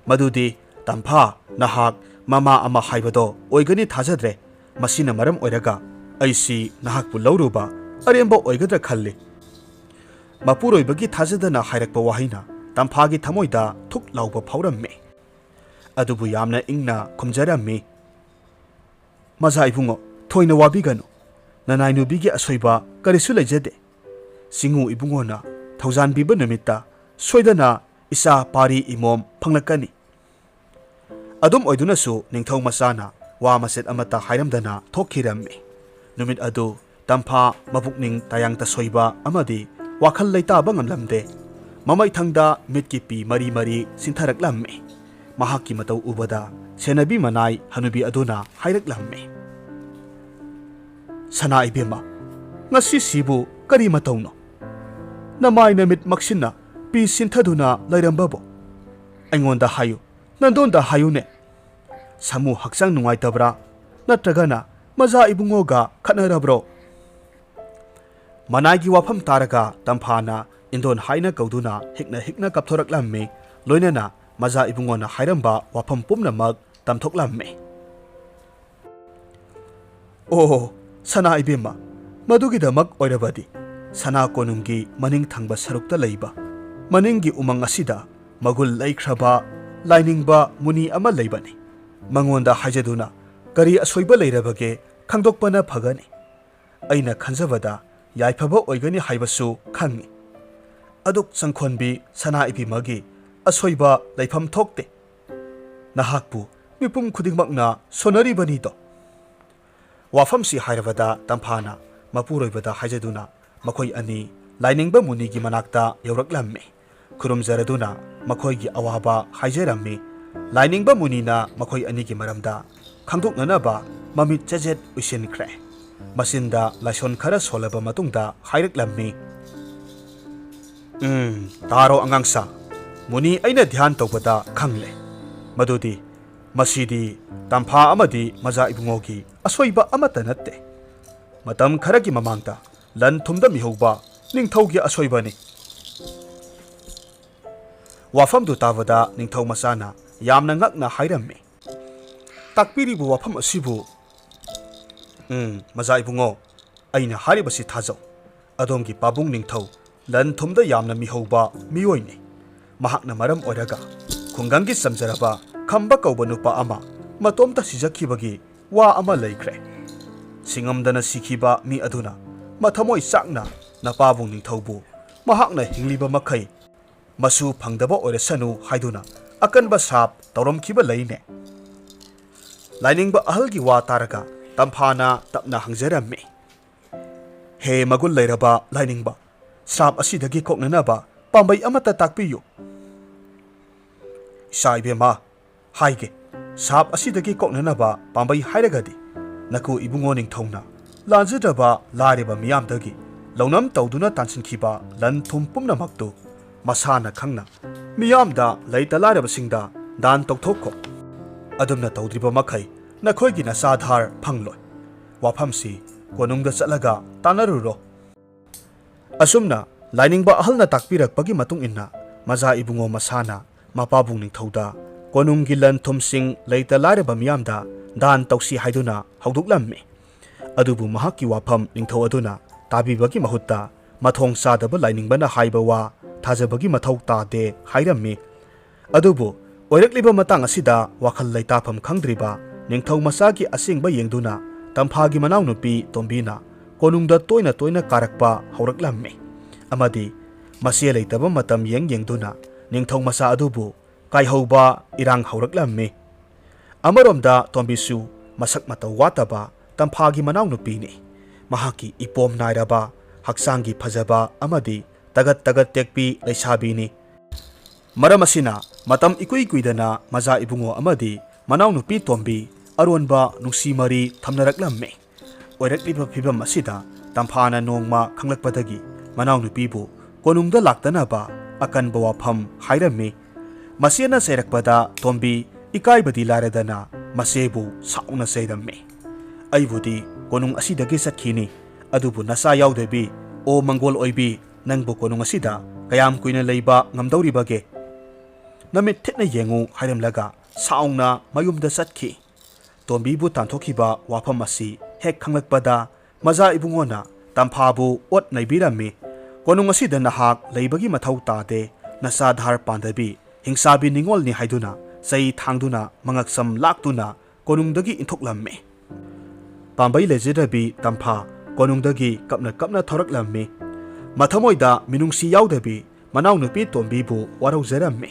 ꯃꯗꯨꯗꯤ, "ꯇꯝꯐꯥ, ꯅꯍꯥꯛ ꯃꯃꯥ ꯑꯃ ꯍꯥꯏꯕꯗꯣ ꯑꯣꯏꯒꯅꯤ ꯊꯥꯖꯗ꯭ꯔꯦ꯫ ꯃꯁꯤꯅ ꯃꯔꯝ ꯑꯣꯏꯔꯒ ꯑꯩꯁꯤ ꯅꯍꯥꯛꯄꯨ ꯂꯧꯔꯨꯕ ꯑꯔꯦꯝꯕ ꯑꯣꯏꯒꯗ꯭ꯔꯥ ꯈꯜꯂꯤ꯫" ꯃꯄꯨꯔꯣꯏꯕꯒꯤ ꯊꯥꯖꯗꯅ ꯍꯥꯏꯔꯛꯄ ꯋꯥꯍꯩꯅ ꯇꯝꯐꯥꯒꯤ ꯊꯃꯣꯏꯗ ꯊꯨꯛ ꯂꯥꯎꯕ ꯐꯥꯎꯔꯝꯃꯤ꯫ ꯑꯗꯨꯕꯨ ꯌꯥꯝꯅ ꯏꯪꯅ ꯈꯨꯝꯖꯔꯝꯃꯤ, "ꯃꯖꯥ ꯏꯕꯨꯡꯉꯣ, ꯊꯣꯏꯅ ꯋꯥꯕꯤꯒꯅꯨ꯫ ꯅꯅꯥꯏ ꯅꯨꯄꯤꯒꯤ ꯑꯁꯣꯏꯕ ꯀꯔꯤꯁꯨ ꯂꯩꯖꯗꯦ꯫ ꯆꯤꯡꯉꯨ ꯏꯕꯨꯡꯉꯣꯅ ꯊꯧꯖꯥꯟꯕꯤꯕ ꯅꯨꯃꯤꯠꯇ ꯁꯣꯏꯗꯅ ꯏꯆꯥ ꯄꯥꯔꯤ ꯏꯃꯣꯝ ꯐꯪꯂꯛꯀꯅꯤ꯫ ꯑꯗꯨꯝ ꯑꯣꯏꯗꯨꯅꯁꯨ ꯅꯤꯡꯊꯧ ꯃꯆꯥꯅ ꯋꯥ ꯃꯆꯦꯠ ꯑꯃꯠꯇ ꯍꯥꯏꯔꯝꯗꯅ ꯊꯣꯛꯈꯤꯔꯝꯃꯤ꯫ ꯅꯨꯃꯤꯠ ꯑꯗꯨ ꯇꯝꯐꯥ ꯃꯄꯨꯛꯅꯤꯡ ꯇꯥꯌꯥꯡ ꯇꯁꯣꯏꯕ ꯑꯃꯗꯤ ꯋꯥꯈꯜ ꯂꯩꯇꯥꯕ ꯉꯝꯂꯝꯗꯦ꯫ ꯃꯃꯩꯊꯪꯗ ꯃꯤꯠꯀꯤ ꯄꯤ ꯃꯔꯤ ꯃꯔꯤ ꯁꯤꯟꯊꯔꯛꯂꯝꯃꯤ꯫ ꯃꯍꯥꯛꯀꯤ ꯃꯇꯧ ꯎꯕꯗ ꯁꯦꯟꯅꯕꯤ ꯃꯅꯥꯏ ꯍꯅꯨꯕꯤ ꯑꯗꯨꯅ ꯍꯥꯏꯔꯛꯂꯝꯃꯤ, "ꯁꯅꯥ ꯏꯕꯦꯝꯃ, ꯉꯁꯤꯁꯤꯕꯨ ꯀꯔꯤ ꯃꯇꯧꯅꯣ? ꯅꯃꯥꯏ ꯅꯃꯤꯠ ꯃꯛꯁꯤꯟꯅ ꯄꯤ ꯁꯤꯟꯊꯗꯨꯅ ꯂꯩꯔꯝꯕꯕꯨ? ꯑꯩꯉꯣꯟꯗ ꯍꯥꯏꯌꯨ, ꯅꯟꯗꯣꯟꯗ ꯍꯥꯏꯌꯨꯅꯦ꯫ ꯁꯥꯃꯨ ꯍꯛꯆꯥꯡ ꯅꯨꯡꯉꯥꯏꯇꯕ꯭ꯔꯥ? ꯅꯠꯇ꯭ꯔꯒꯅ ꯃꯖꯥ ꯏꯕꯨꯡꯉꯣꯒ ꯈꯠꯅꯔꯕ꯭ꯔꯣ?" ꯃꯅꯥꯏꯒꯤ ꯋꯥꯐꯝ ꯇꯥꯔꯒ ꯇꯝꯐꯥꯅ ꯏꯟꯗꯣꯟ ꯍꯥꯏꯅ ꯀꯧꯗꯨꯅ ꯍꯤꯛꯅ ꯍꯤꯛꯅ ꯀꯞꯊꯣꯔꯛꯂꯝꯃꯤ꯫ ꯂꯣꯏꯅꯅ ꯃꯖꯥ ꯏꯕꯨꯡꯉꯣꯅ ꯍꯥꯏꯔꯝꯕ ꯋꯥꯐꯝ ꯄꯨꯝꯅꯃꯛ ꯇꯝꯊꯣꯛꯂꯝꯃꯤ꯫ "ꯑꯣ, ꯁꯅꯥ ꯏꯕꯦꯝꯃ, ꯃꯗꯨꯒꯤꯗꯃꯛ ꯑꯣꯏꯔꯕꯗꯤ ꯁꯅꯥ ꯀꯣꯅꯨꯡꯒꯤ ꯃꯅꯤꯡ ꯊꯪꯕ ꯁꯔꯨꯛꯇ ꯂꯩꯕ ꯃꯅꯤꯡꯒꯤ ꯎꯃꯪ ꯑꯁꯤꯗ ꯃꯒꯨꯟ ꯂꯩꯈ꯭ꯔꯕ ꯂꯥꯏꯅꯤꯡꯕ ꯃꯨꯅꯤ ꯑꯃ ꯂꯩꯕꯅꯤ꯫ ꯃꯉꯣꯟꯗ ꯍꯥꯏꯖꯗꯨꯅ ꯀꯔꯤ ꯑꯁꯣꯏꯕ ꯂꯩꯔꯕꯒꯦ ꯈꯪꯗꯣꯛꯄꯅ ꯐꯒꯅꯤ꯫ ꯑꯩꯅ ꯈꯟꯖꯕꯗ ꯌꯥꯏꯐꯕ ꯑꯣꯏꯒꯅꯤ ꯍꯥꯏꯕꯁꯨ ꯈꯪꯏ꯫ ꯑꯗꯨꯛ ꯆꯪꯈꯣꯟꯕꯤ ꯁꯅꯥ ꯏꯕꯦꯝꯃꯒꯤ ꯑꯁꯣꯏꯕ ꯂꯩꯐꯝ ꯊꯣꯛꯇꯦ꯫ ꯅꯍꯥꯛꯄꯨ ꯃꯤꯄꯨꯝ ꯈꯨꯗꯤꯡꯃꯛꯅ ꯁꯣꯟꯅꯔꯤꯕꯅꯤꯗꯣ꯫" ꯋꯥꯐꯝꯁꯤ ꯍꯥꯏꯔꯕꯗ ꯇꯝꯐꯥꯅ ꯃꯄꯨꯔꯣꯏꯕꯗ ꯍꯥꯏꯖꯗꯨꯅ ꯃꯈꯣꯏ ꯑꯅꯤ ꯂꯥꯏꯅꯤꯡꯕ ꯃꯨꯅꯤꯒꯤ ꯃꯅꯥꯛꯇ ꯌꯧꯔꯛꯂꯝꯃꯤ꯫ ꯈꯨꯔꯨꯝꯖꯔꯗꯨꯅ ꯃꯈꯣꯏꯒꯤ ꯑꯋꯥꯕ ꯍꯥꯏꯖꯔꯝꯃꯤ꯫ ꯂꯥꯏꯅꯤꯡꯕ ꯃꯨꯅꯤꯅ ꯃꯈꯣꯏ ꯑꯅꯤꯒꯤ ꯃꯔꯝꯗ ꯈꯪꯗꯣꯛꯅꯅꯕ ꯃꯃꯤꯠ ꯆꯦꯖꯦꯠ ꯎꯏꯁꯤꯟꯈ꯭ꯔꯦ꯫ ꯃꯆꯤꯟꯗ ꯂꯥꯏꯁꯣꯟ ꯈꯔ ꯁꯣꯜꯂꯕ ꯃꯇꯨꯡꯗ ꯍꯥꯏꯔꯛꯂꯝꯃꯤ, "ꯎꯝ, ꯇꯥꯔꯣ ꯑꯉꯥꯡꯁꯥ, ꯃꯨꯅꯤ ꯑꯩꯅ ꯙ꯭ꯌꯥꯟ ꯇꯧꯕꯗ ꯈꯪꯂꯦ ꯃꯗꯨꯗꯤ ꯃꯁꯤꯗꯤ ꯇꯝꯐꯥ ꯑꯃꯗꯤ ꯃꯖꯥ ꯏꯕꯨꯡꯉꯣꯒꯤ ꯑꯁꯣꯏꯕ ꯑꯃꯠꯇ ꯅꯠꯇꯦ꯫ ꯃꯇꯝ ꯈꯔꯒꯤ ꯃꯃꯥꯡꯗ ꯂꯟ ꯊꯨꯝꯗ ꯃꯤꯍꯧꯕ ꯅꯤꯡꯊꯧꯒꯤ ꯑꯁꯣꯏꯕꯅꯤ꯫" ꯋꯥꯐꯝꯗꯨ ꯇꯥꯕꯗ ꯅꯤꯡꯊꯧ ꯃꯆꯥꯅ ꯌꯥꯝꯅ ꯉꯛꯅ ꯍꯥꯏꯔꯝꯃꯤ, "ꯇꯥꯛꯄꯤꯔꯤꯕ ꯋꯥꯐꯝ ꯑꯁꯤꯕꯨ?" "ꯎꯝ, ꯃꯖꯥ ꯏꯕꯨꯡꯉꯣ, ꯑꯩꯅ ꯍꯥꯏꯔꯤꯕꯁꯤ ꯊꯥꯖꯧ꯫ ꯑꯗꯣꯝꯒꯤ ꯄꯥꯕꯨꯡ ꯅꯤꯡꯊꯧ ꯂꯟ ꯊꯨꯝꯗ ꯌꯥꯝꯅ ꯃꯤꯍꯧꯕ ꯃꯤꯑꯣꯏꯅꯤ꯫ ꯃꯍꯥꯛꯅ ꯃꯔꯝ ꯑꯣꯏꯔꯒ ꯈꯨꯡꯒꯪꯒꯤ ꯆꯝꯖꯔꯕ ꯈꯝꯕ ꯀꯧꯕ ꯅꯨꯄꯥ ꯑꯃ ꯃꯇꯣꯝꯇ ꯁꯤꯖꯈꯤꯕꯒꯤ ꯋꯥ ꯑꯃ ꯂꯩꯈ꯭ꯔꯦ꯫ ꯁꯤꯡꯉꯝꯗꯅ ꯁꯤꯈꯤꯕ ꯃꯤ ꯑꯗꯨꯅ ꯃꯊꯃꯣꯏ ꯆꯥꯛꯅ ꯅꯄꯥꯕꯨꯡ ꯅꯤꯡꯊꯧꯕꯨ ꯃꯍꯥꯛꯅ ꯍꯤꯡꯂꯤꯕ ꯃꯈꯩ ꯃꯁꯨ ꯐꯪꯗꯕ ꯑꯣꯏꯔꯁꯅꯨ ꯍꯥꯏꯗꯨꯅ ꯑꯀꯟꯕ ꯁꯥꯞ ꯇꯧꯔꯝꯈꯤꯕ ꯂꯩꯅꯦ꯫ ꯂꯥꯏꯅꯤꯡꯕ ꯑꯍꯜꯒꯤ ꯋꯥ ꯇꯥꯔꯒ ꯇꯝꯐꯥꯅ ꯇꯞꯅ ꯍꯪꯖꯔꯝꯃꯤ, "ꯍꯦ ꯃꯒꯨꯟ ꯂꯩꯔꯕ ꯂꯥꯏꯅꯤꯡꯕ, ꯁꯥꯞ ꯑꯁꯤꯗꯒꯤ ꯀꯣꯛꯅꯅꯕ ꯄꯥꯝꯕꯩ ꯑꯃꯠꯇ ꯇꯥꯛꯄꯤꯌꯨ꯫" "ꯏꯆꯥ ꯏꯕꯦꯝꯃ, ꯍꯥꯏꯒꯦ, ꯁꯥꯞ ꯑꯁꯤꯗꯒꯤ ꯀꯣꯛꯅꯅꯕ ꯄꯥꯝꯕꯩ ꯍꯥꯏꯔꯒꯗꯤ, ꯅꯀꯨ ꯏꯕꯨꯡꯉꯣ ꯅꯤꯡꯊꯧꯅ ꯂꯥꯟꯖꯗ꯭ꯔꯕ ꯂꯥꯏꯔꯕ ꯃꯤꯌꯥꯝꯗꯒꯤ ꯂꯧꯅꯝ ꯇꯧꯗꯨꯅ ꯇꯥꯟꯁꯤꯟꯈꯤꯕ ꯂꯟ ꯊꯨꯝ ꯄꯨꯝꯅꯃꯛꯇꯨ ꯃꯁꯥꯅ ꯈꯪꯅ ꯃꯤꯌꯥꯝꯗ ꯂꯩꯇ ꯂꯥꯏꯔꯕꯁꯤꯡꯗ ꯗꯥꯟ ꯇꯧꯊꯣꯛꯈꯣ꯫ ꯑꯗꯨꯝꯅ ꯇꯧꯗ꯭ꯔꯤꯕ ꯃꯈꯩ ꯅꯈꯣꯏꯒꯤ ꯅꯆꯥ ꯙꯥꯔ ꯐꯪꯂꯣꯏ꯫ ꯋꯥꯐꯝꯁꯤ ꯀꯣꯅꯨꯡꯗ ꯆꯠꯂꯒ ꯇꯥꯟꯅꯔꯨꯔꯣ꯫" ꯑꯁꯨꯝꯅ ꯂꯥꯏꯅꯤꯡꯕ ꯑꯍꯜꯅ ꯇꯥꯛꯄꯤꯔꯛꯄꯒꯤ ꯃꯇꯨꯡ ꯏꯟꯅ ꯃꯖꯥ ꯏꯕꯨꯡꯉꯣ ꯃꯁꯥꯅ ꯃꯄꯥꯕꯨꯡ ꯅꯤꯡꯊꯧꯗ ꯀꯣꯅꯨꯡꯒꯤ ꯂꯟ ꯊꯨꯝꯁꯤꯡ ꯂꯩꯇ ꯂꯥꯏꯔꯕ ꯃꯤꯌꯥꯝꯗ ꯗꯥꯟ ꯇꯧꯁꯤ ꯍꯥꯏꯗꯨꯅ ꯍꯧꯗꯣꯛꯂꯝꯃꯤ꯫ ꯑꯗꯨꯕꯨ ꯃꯍꯥꯛꯀꯤ ꯋꯥꯐꯝ ꯅꯤꯡꯊꯧ ꯑꯗꯨꯅ ꯇꯥꯕꯤꯕꯒꯤ ꯃꯍꯨꯠꯇ ꯃꯊꯣꯡ ꯆꯥꯗꯕ ꯂꯥꯏꯅꯤꯡꯕꯅ ꯍꯥꯏꯕ ꯋꯥ ꯊꯥꯖꯕꯒꯤ ꯃꯊꯧ ꯇꯥꯗꯦ ꯍꯥꯏꯔꯝꯃꯤ꯫ ꯑꯗꯨꯕꯨ ꯑꯣꯏꯔꯛꯂꯤꯕ ꯃꯇꯥꯡ ꯑꯁꯤꯗ ꯋꯥꯈꯜ ꯂꯩꯇꯥꯐꯝ ꯈꯪꯗ꯭ꯔꯤꯕ ꯅꯤꯡꯊꯧ ꯃꯆꯥꯒꯤ ꯑꯁꯦꯡꯕ ꯌꯦꯡꯗꯨꯅ ꯇꯝꯐꯥꯒꯤ ꯃꯅꯥꯎꯅꯨꯄꯤ ꯇꯣꯝꯕꯤꯅ ꯀꯣꯅꯨꯡꯗ ꯇꯣꯏꯅ ꯇꯣꯏꯅ ꯀꯥꯔꯛꯄ ꯍꯧꯔꯛꯂꯝꯃꯤ ꯑꯃꯗꯤ ꯃꯆꯦ ꯂꯩꯇꯕ ꯃꯇꯝ ꯌꯦꯡ ꯌꯦꯡꯗꯨꯅ ꯅꯤꯡꯊꯧ ꯃꯆꯥ ꯑꯗꯨꯕꯨ ꯀꯥꯏꯍꯧꯕ ꯏꯔꯥꯡ ꯍꯧꯔꯛꯂꯝꯃꯤ꯫ ꯑꯃꯔꯣꯝꯗ ꯇꯣꯝꯕꯤꯁꯨ ꯃꯁꯛ ꯃꯇꯧ ꯋꯥꯠꯇꯕ ꯇꯝꯐꯥꯒꯤ ꯃꯅꯥꯎꯅꯨꯄꯤꯅꯤ꯫ ꯃꯍꯥꯛꯀꯤ ꯏꯄꯣꯝ ꯅꯥꯏꯔꯕ, ꯍꯛꯆꯥꯡꯒꯤ ꯐꯖꯕ ꯑꯃꯗꯤ ꯇꯒꯠ ꯇꯒꯠ ꯇꯦꯛꯄꯤ ꯂꯩꯁꯥꯕꯤꯅꯤ꯫ ꯃꯔꯝ ꯑꯁꯤꯅ ꯃꯇꯝ ꯏꯀꯨꯏ ꯀꯨꯏꯗꯅ ꯃꯖꯥ ꯏꯕꯨꯡꯉꯣ ꯑꯃꯗꯤ ꯃꯅꯥꯎꯅꯨꯄꯤ ꯇꯣꯝꯕꯤ ꯑꯔꯣꯟꯕ ꯅꯨꯡꯁꯤ ꯃꯔꯤ ꯊꯝꯅꯔꯛꯂꯝꯃꯤ꯫ ꯑꯣꯏꯔꯛꯂꯤꯕ ꯐꯤꯕꯝ ꯑꯁꯤꯗ ꯇꯝꯐꯥꯅ ꯅꯣꯡꯃ ꯈꯪꯂꯛꯄꯗꯒꯤ ꯃꯅꯥꯎꯅꯨꯄꯤꯕꯨ ꯀꯣꯅꯨꯡꯗ ꯂꯥꯛꯇꯅꯕ ꯑꯀꯟꯕ ꯋꯥꯐꯝ ꯍꯥꯏꯔꯝꯃꯤ꯫ ꯃꯆꯦꯅ ꯆꯩꯔꯛꯄꯗ ꯇꯣꯝꯕꯤ ꯏꯀꯥꯏꯕꯗꯤ ꯂꯥꯏꯔꯗꯅ ꯃꯆꯦꯕꯨ ꯁꯥꯎꯅ ꯆꯩꯔꯝꯃꯤ꯫ "ꯑꯩꯕꯨꯗꯤ ꯀꯣꯅꯨꯡ ꯑꯁꯤꯗꯒꯤ ꯆꯠꯈꯤꯅꯤ, ꯑꯗꯨꯕꯨ ꯅꯆꯥ ꯌꯥꯎꯗꯕꯤ, ꯑꯣ ꯃꯪꯒꯣꯜ ꯑꯣꯏꯕꯤ, ꯅꯪꯕꯨ ꯀꯣꯅꯨꯡ ꯑꯁꯤꯗ ꯀꯌꯥꯝ ꯀꯨꯏꯅ ꯂꯩꯕ ꯉꯝꯗꯧꯔꯤꯕꯒꯦ? ꯅꯃꯤꯠ ꯊꯦꯠꯅ ꯌꯦꯡꯉꯨ" ꯍꯥꯏꯔꯝꯂꯒ ꯁꯥꯎꯅ ꯃꯌꯨꯝꯗ ꯆꯠꯈꯤ꯫ ꯇꯣꯝꯕꯤꯕꯨ ꯇꯥꯟꯊꯣꯛꯈꯤꯕ ꯋꯥꯐꯝ ꯑꯁꯤ ꯍꯦꯛ ꯈꯪꯂꯛꯄꯗ ꯃꯖꯥ ꯏꯕꯨꯡꯉꯣꯅ ꯇꯝꯐꯥꯕꯨ ꯑꯣꯠ ꯅꯩꯕꯤꯔꯝꯃꯤ꯫ "ꯀꯣꯅꯨꯡ ꯑꯁꯤꯗ ꯅꯍꯥꯛ ꯂꯩꯕꯒꯤ ꯃꯊꯧ ꯇꯥꯗꯦ, ꯅꯆꯥ ꯙꯥꯔ ꯄꯥꯟꯗꯕꯤ, ꯍꯤꯡꯁꯥꯕꯤ ꯅꯤꯉꯣꯜꯅꯤ" ꯍꯥꯏꯗꯨꯅ ꯆꯩ ꯊꯥꯡꯗꯨꯅ ꯃꯉꯛꯁꯝ ꯂꯥꯛꯇꯨꯅ ꯀꯣꯅꯨꯡꯗꯒꯤ ꯏꯟꯊꯣꯛꯂꯝꯃꯤ꯫ ꯄꯥꯝꯕꯩ ꯂꯩꯖꯗꯕꯤ ꯇꯝꯐꯥ ꯀꯣꯅꯨꯡꯗꯒꯤ ꯀꯞꯅ ꯀꯞꯅ ꯊꯣꯔꯛꯂꯝꯃꯤ꯫ ꯃꯊꯃꯣꯏꯗ ꯃꯤꯅꯨꯡꯁꯤ ꯌꯥꯎꯗꯕꯤ ꯃꯅꯥꯎꯅꯨꯄꯤ ꯇꯣꯝꯕꯤꯕꯨ ꯋꯥꯔꯧꯖꯔꯝꯃꯤ꯫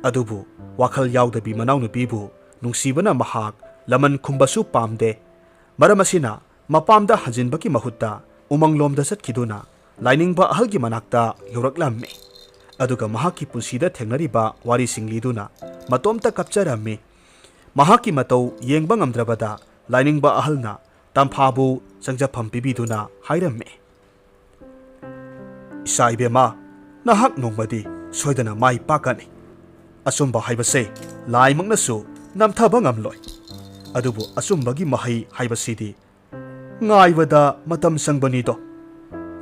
ꯑꯗꯨꯕꯨ ꯋꯥꯈꯜ ꯌꯥꯎꯗꯕꯤ ꯃꯅꯥꯎꯅꯨꯄꯤꯕꯨ ꯅꯨꯡꯁꯤꯕꯅ ꯃꯍꯥꯛ ꯂꯃꯟ ꯈꯨꯝꯕꯁꯨ ꯄꯥꯝꯗꯦ꯫ ꯃꯔꯝ ꯑꯁꯤꯅ ꯃꯄꯥꯝꯗ ꯍꯟꯖꯤꯟꯕꯒꯤ ꯃꯍꯨꯠꯇ ꯎꯃꯪꯂꯣꯝꯗ ꯆꯠꯈꯤꯗꯨꯅ ꯂꯥꯏꯅꯤꯡꯕ ꯑꯍꯜꯒꯤ ꯃꯅꯥꯛꯇ ꯌꯧꯔꯛꯂꯝꯃꯤ꯫ ꯑꯗꯨꯒ ꯃꯍꯥꯛꯀꯤ ꯄꯨꯟꯁꯤꯗ ꯊꯦꯡꯅꯔꯤꯕ ꯋꯥꯔꯤꯁꯤꯡ ꯂꯤꯗꯨꯅ ꯃꯇꯣꯝꯇ ꯀꯞꯆꯔꯝꯃꯤ꯫ ꯃꯍꯥꯛꯀꯤ ꯃꯇꯧ ꯌꯦꯡꯕ ꯉꯝꯗ꯭ꯔꯕꯗ ꯂꯥꯏꯅꯤꯡꯕ ꯑꯍꯜꯅ ꯇꯝꯐꯥꯕꯨ ꯆꯪꯖꯐꯝ ꯄꯤꯕꯤꯗꯨꯅ ꯍꯥꯏꯔꯝꯃꯤ, "ꯏꯆꯥ ꯏꯕꯦꯝꯃ, ꯅꯍꯥꯛ ꯅꯣꯡꯃꯗꯤ ꯁꯣꯏꯗꯅ ꯃꯥꯏ ꯄꯥꯛꯀꯅꯤ꯫ ꯑꯆꯨꯝꯕ ꯍꯥꯏꯕꯁꯦ ꯂꯥꯏꯃꯛꯅꯁꯨ ꯅꯝꯊꯕ ꯉꯝꯂꯣꯏ꯫ ꯑꯗꯨꯕꯨ ꯑꯆꯨꯝꯕꯒꯤ ꯃꯍꯩ ꯍꯥꯏꯕꯁꯤꯗꯤ ꯉꯥꯏꯕꯗ ꯃꯇꯝ ꯆꯪꯕꯅꯤꯗꯣ꯫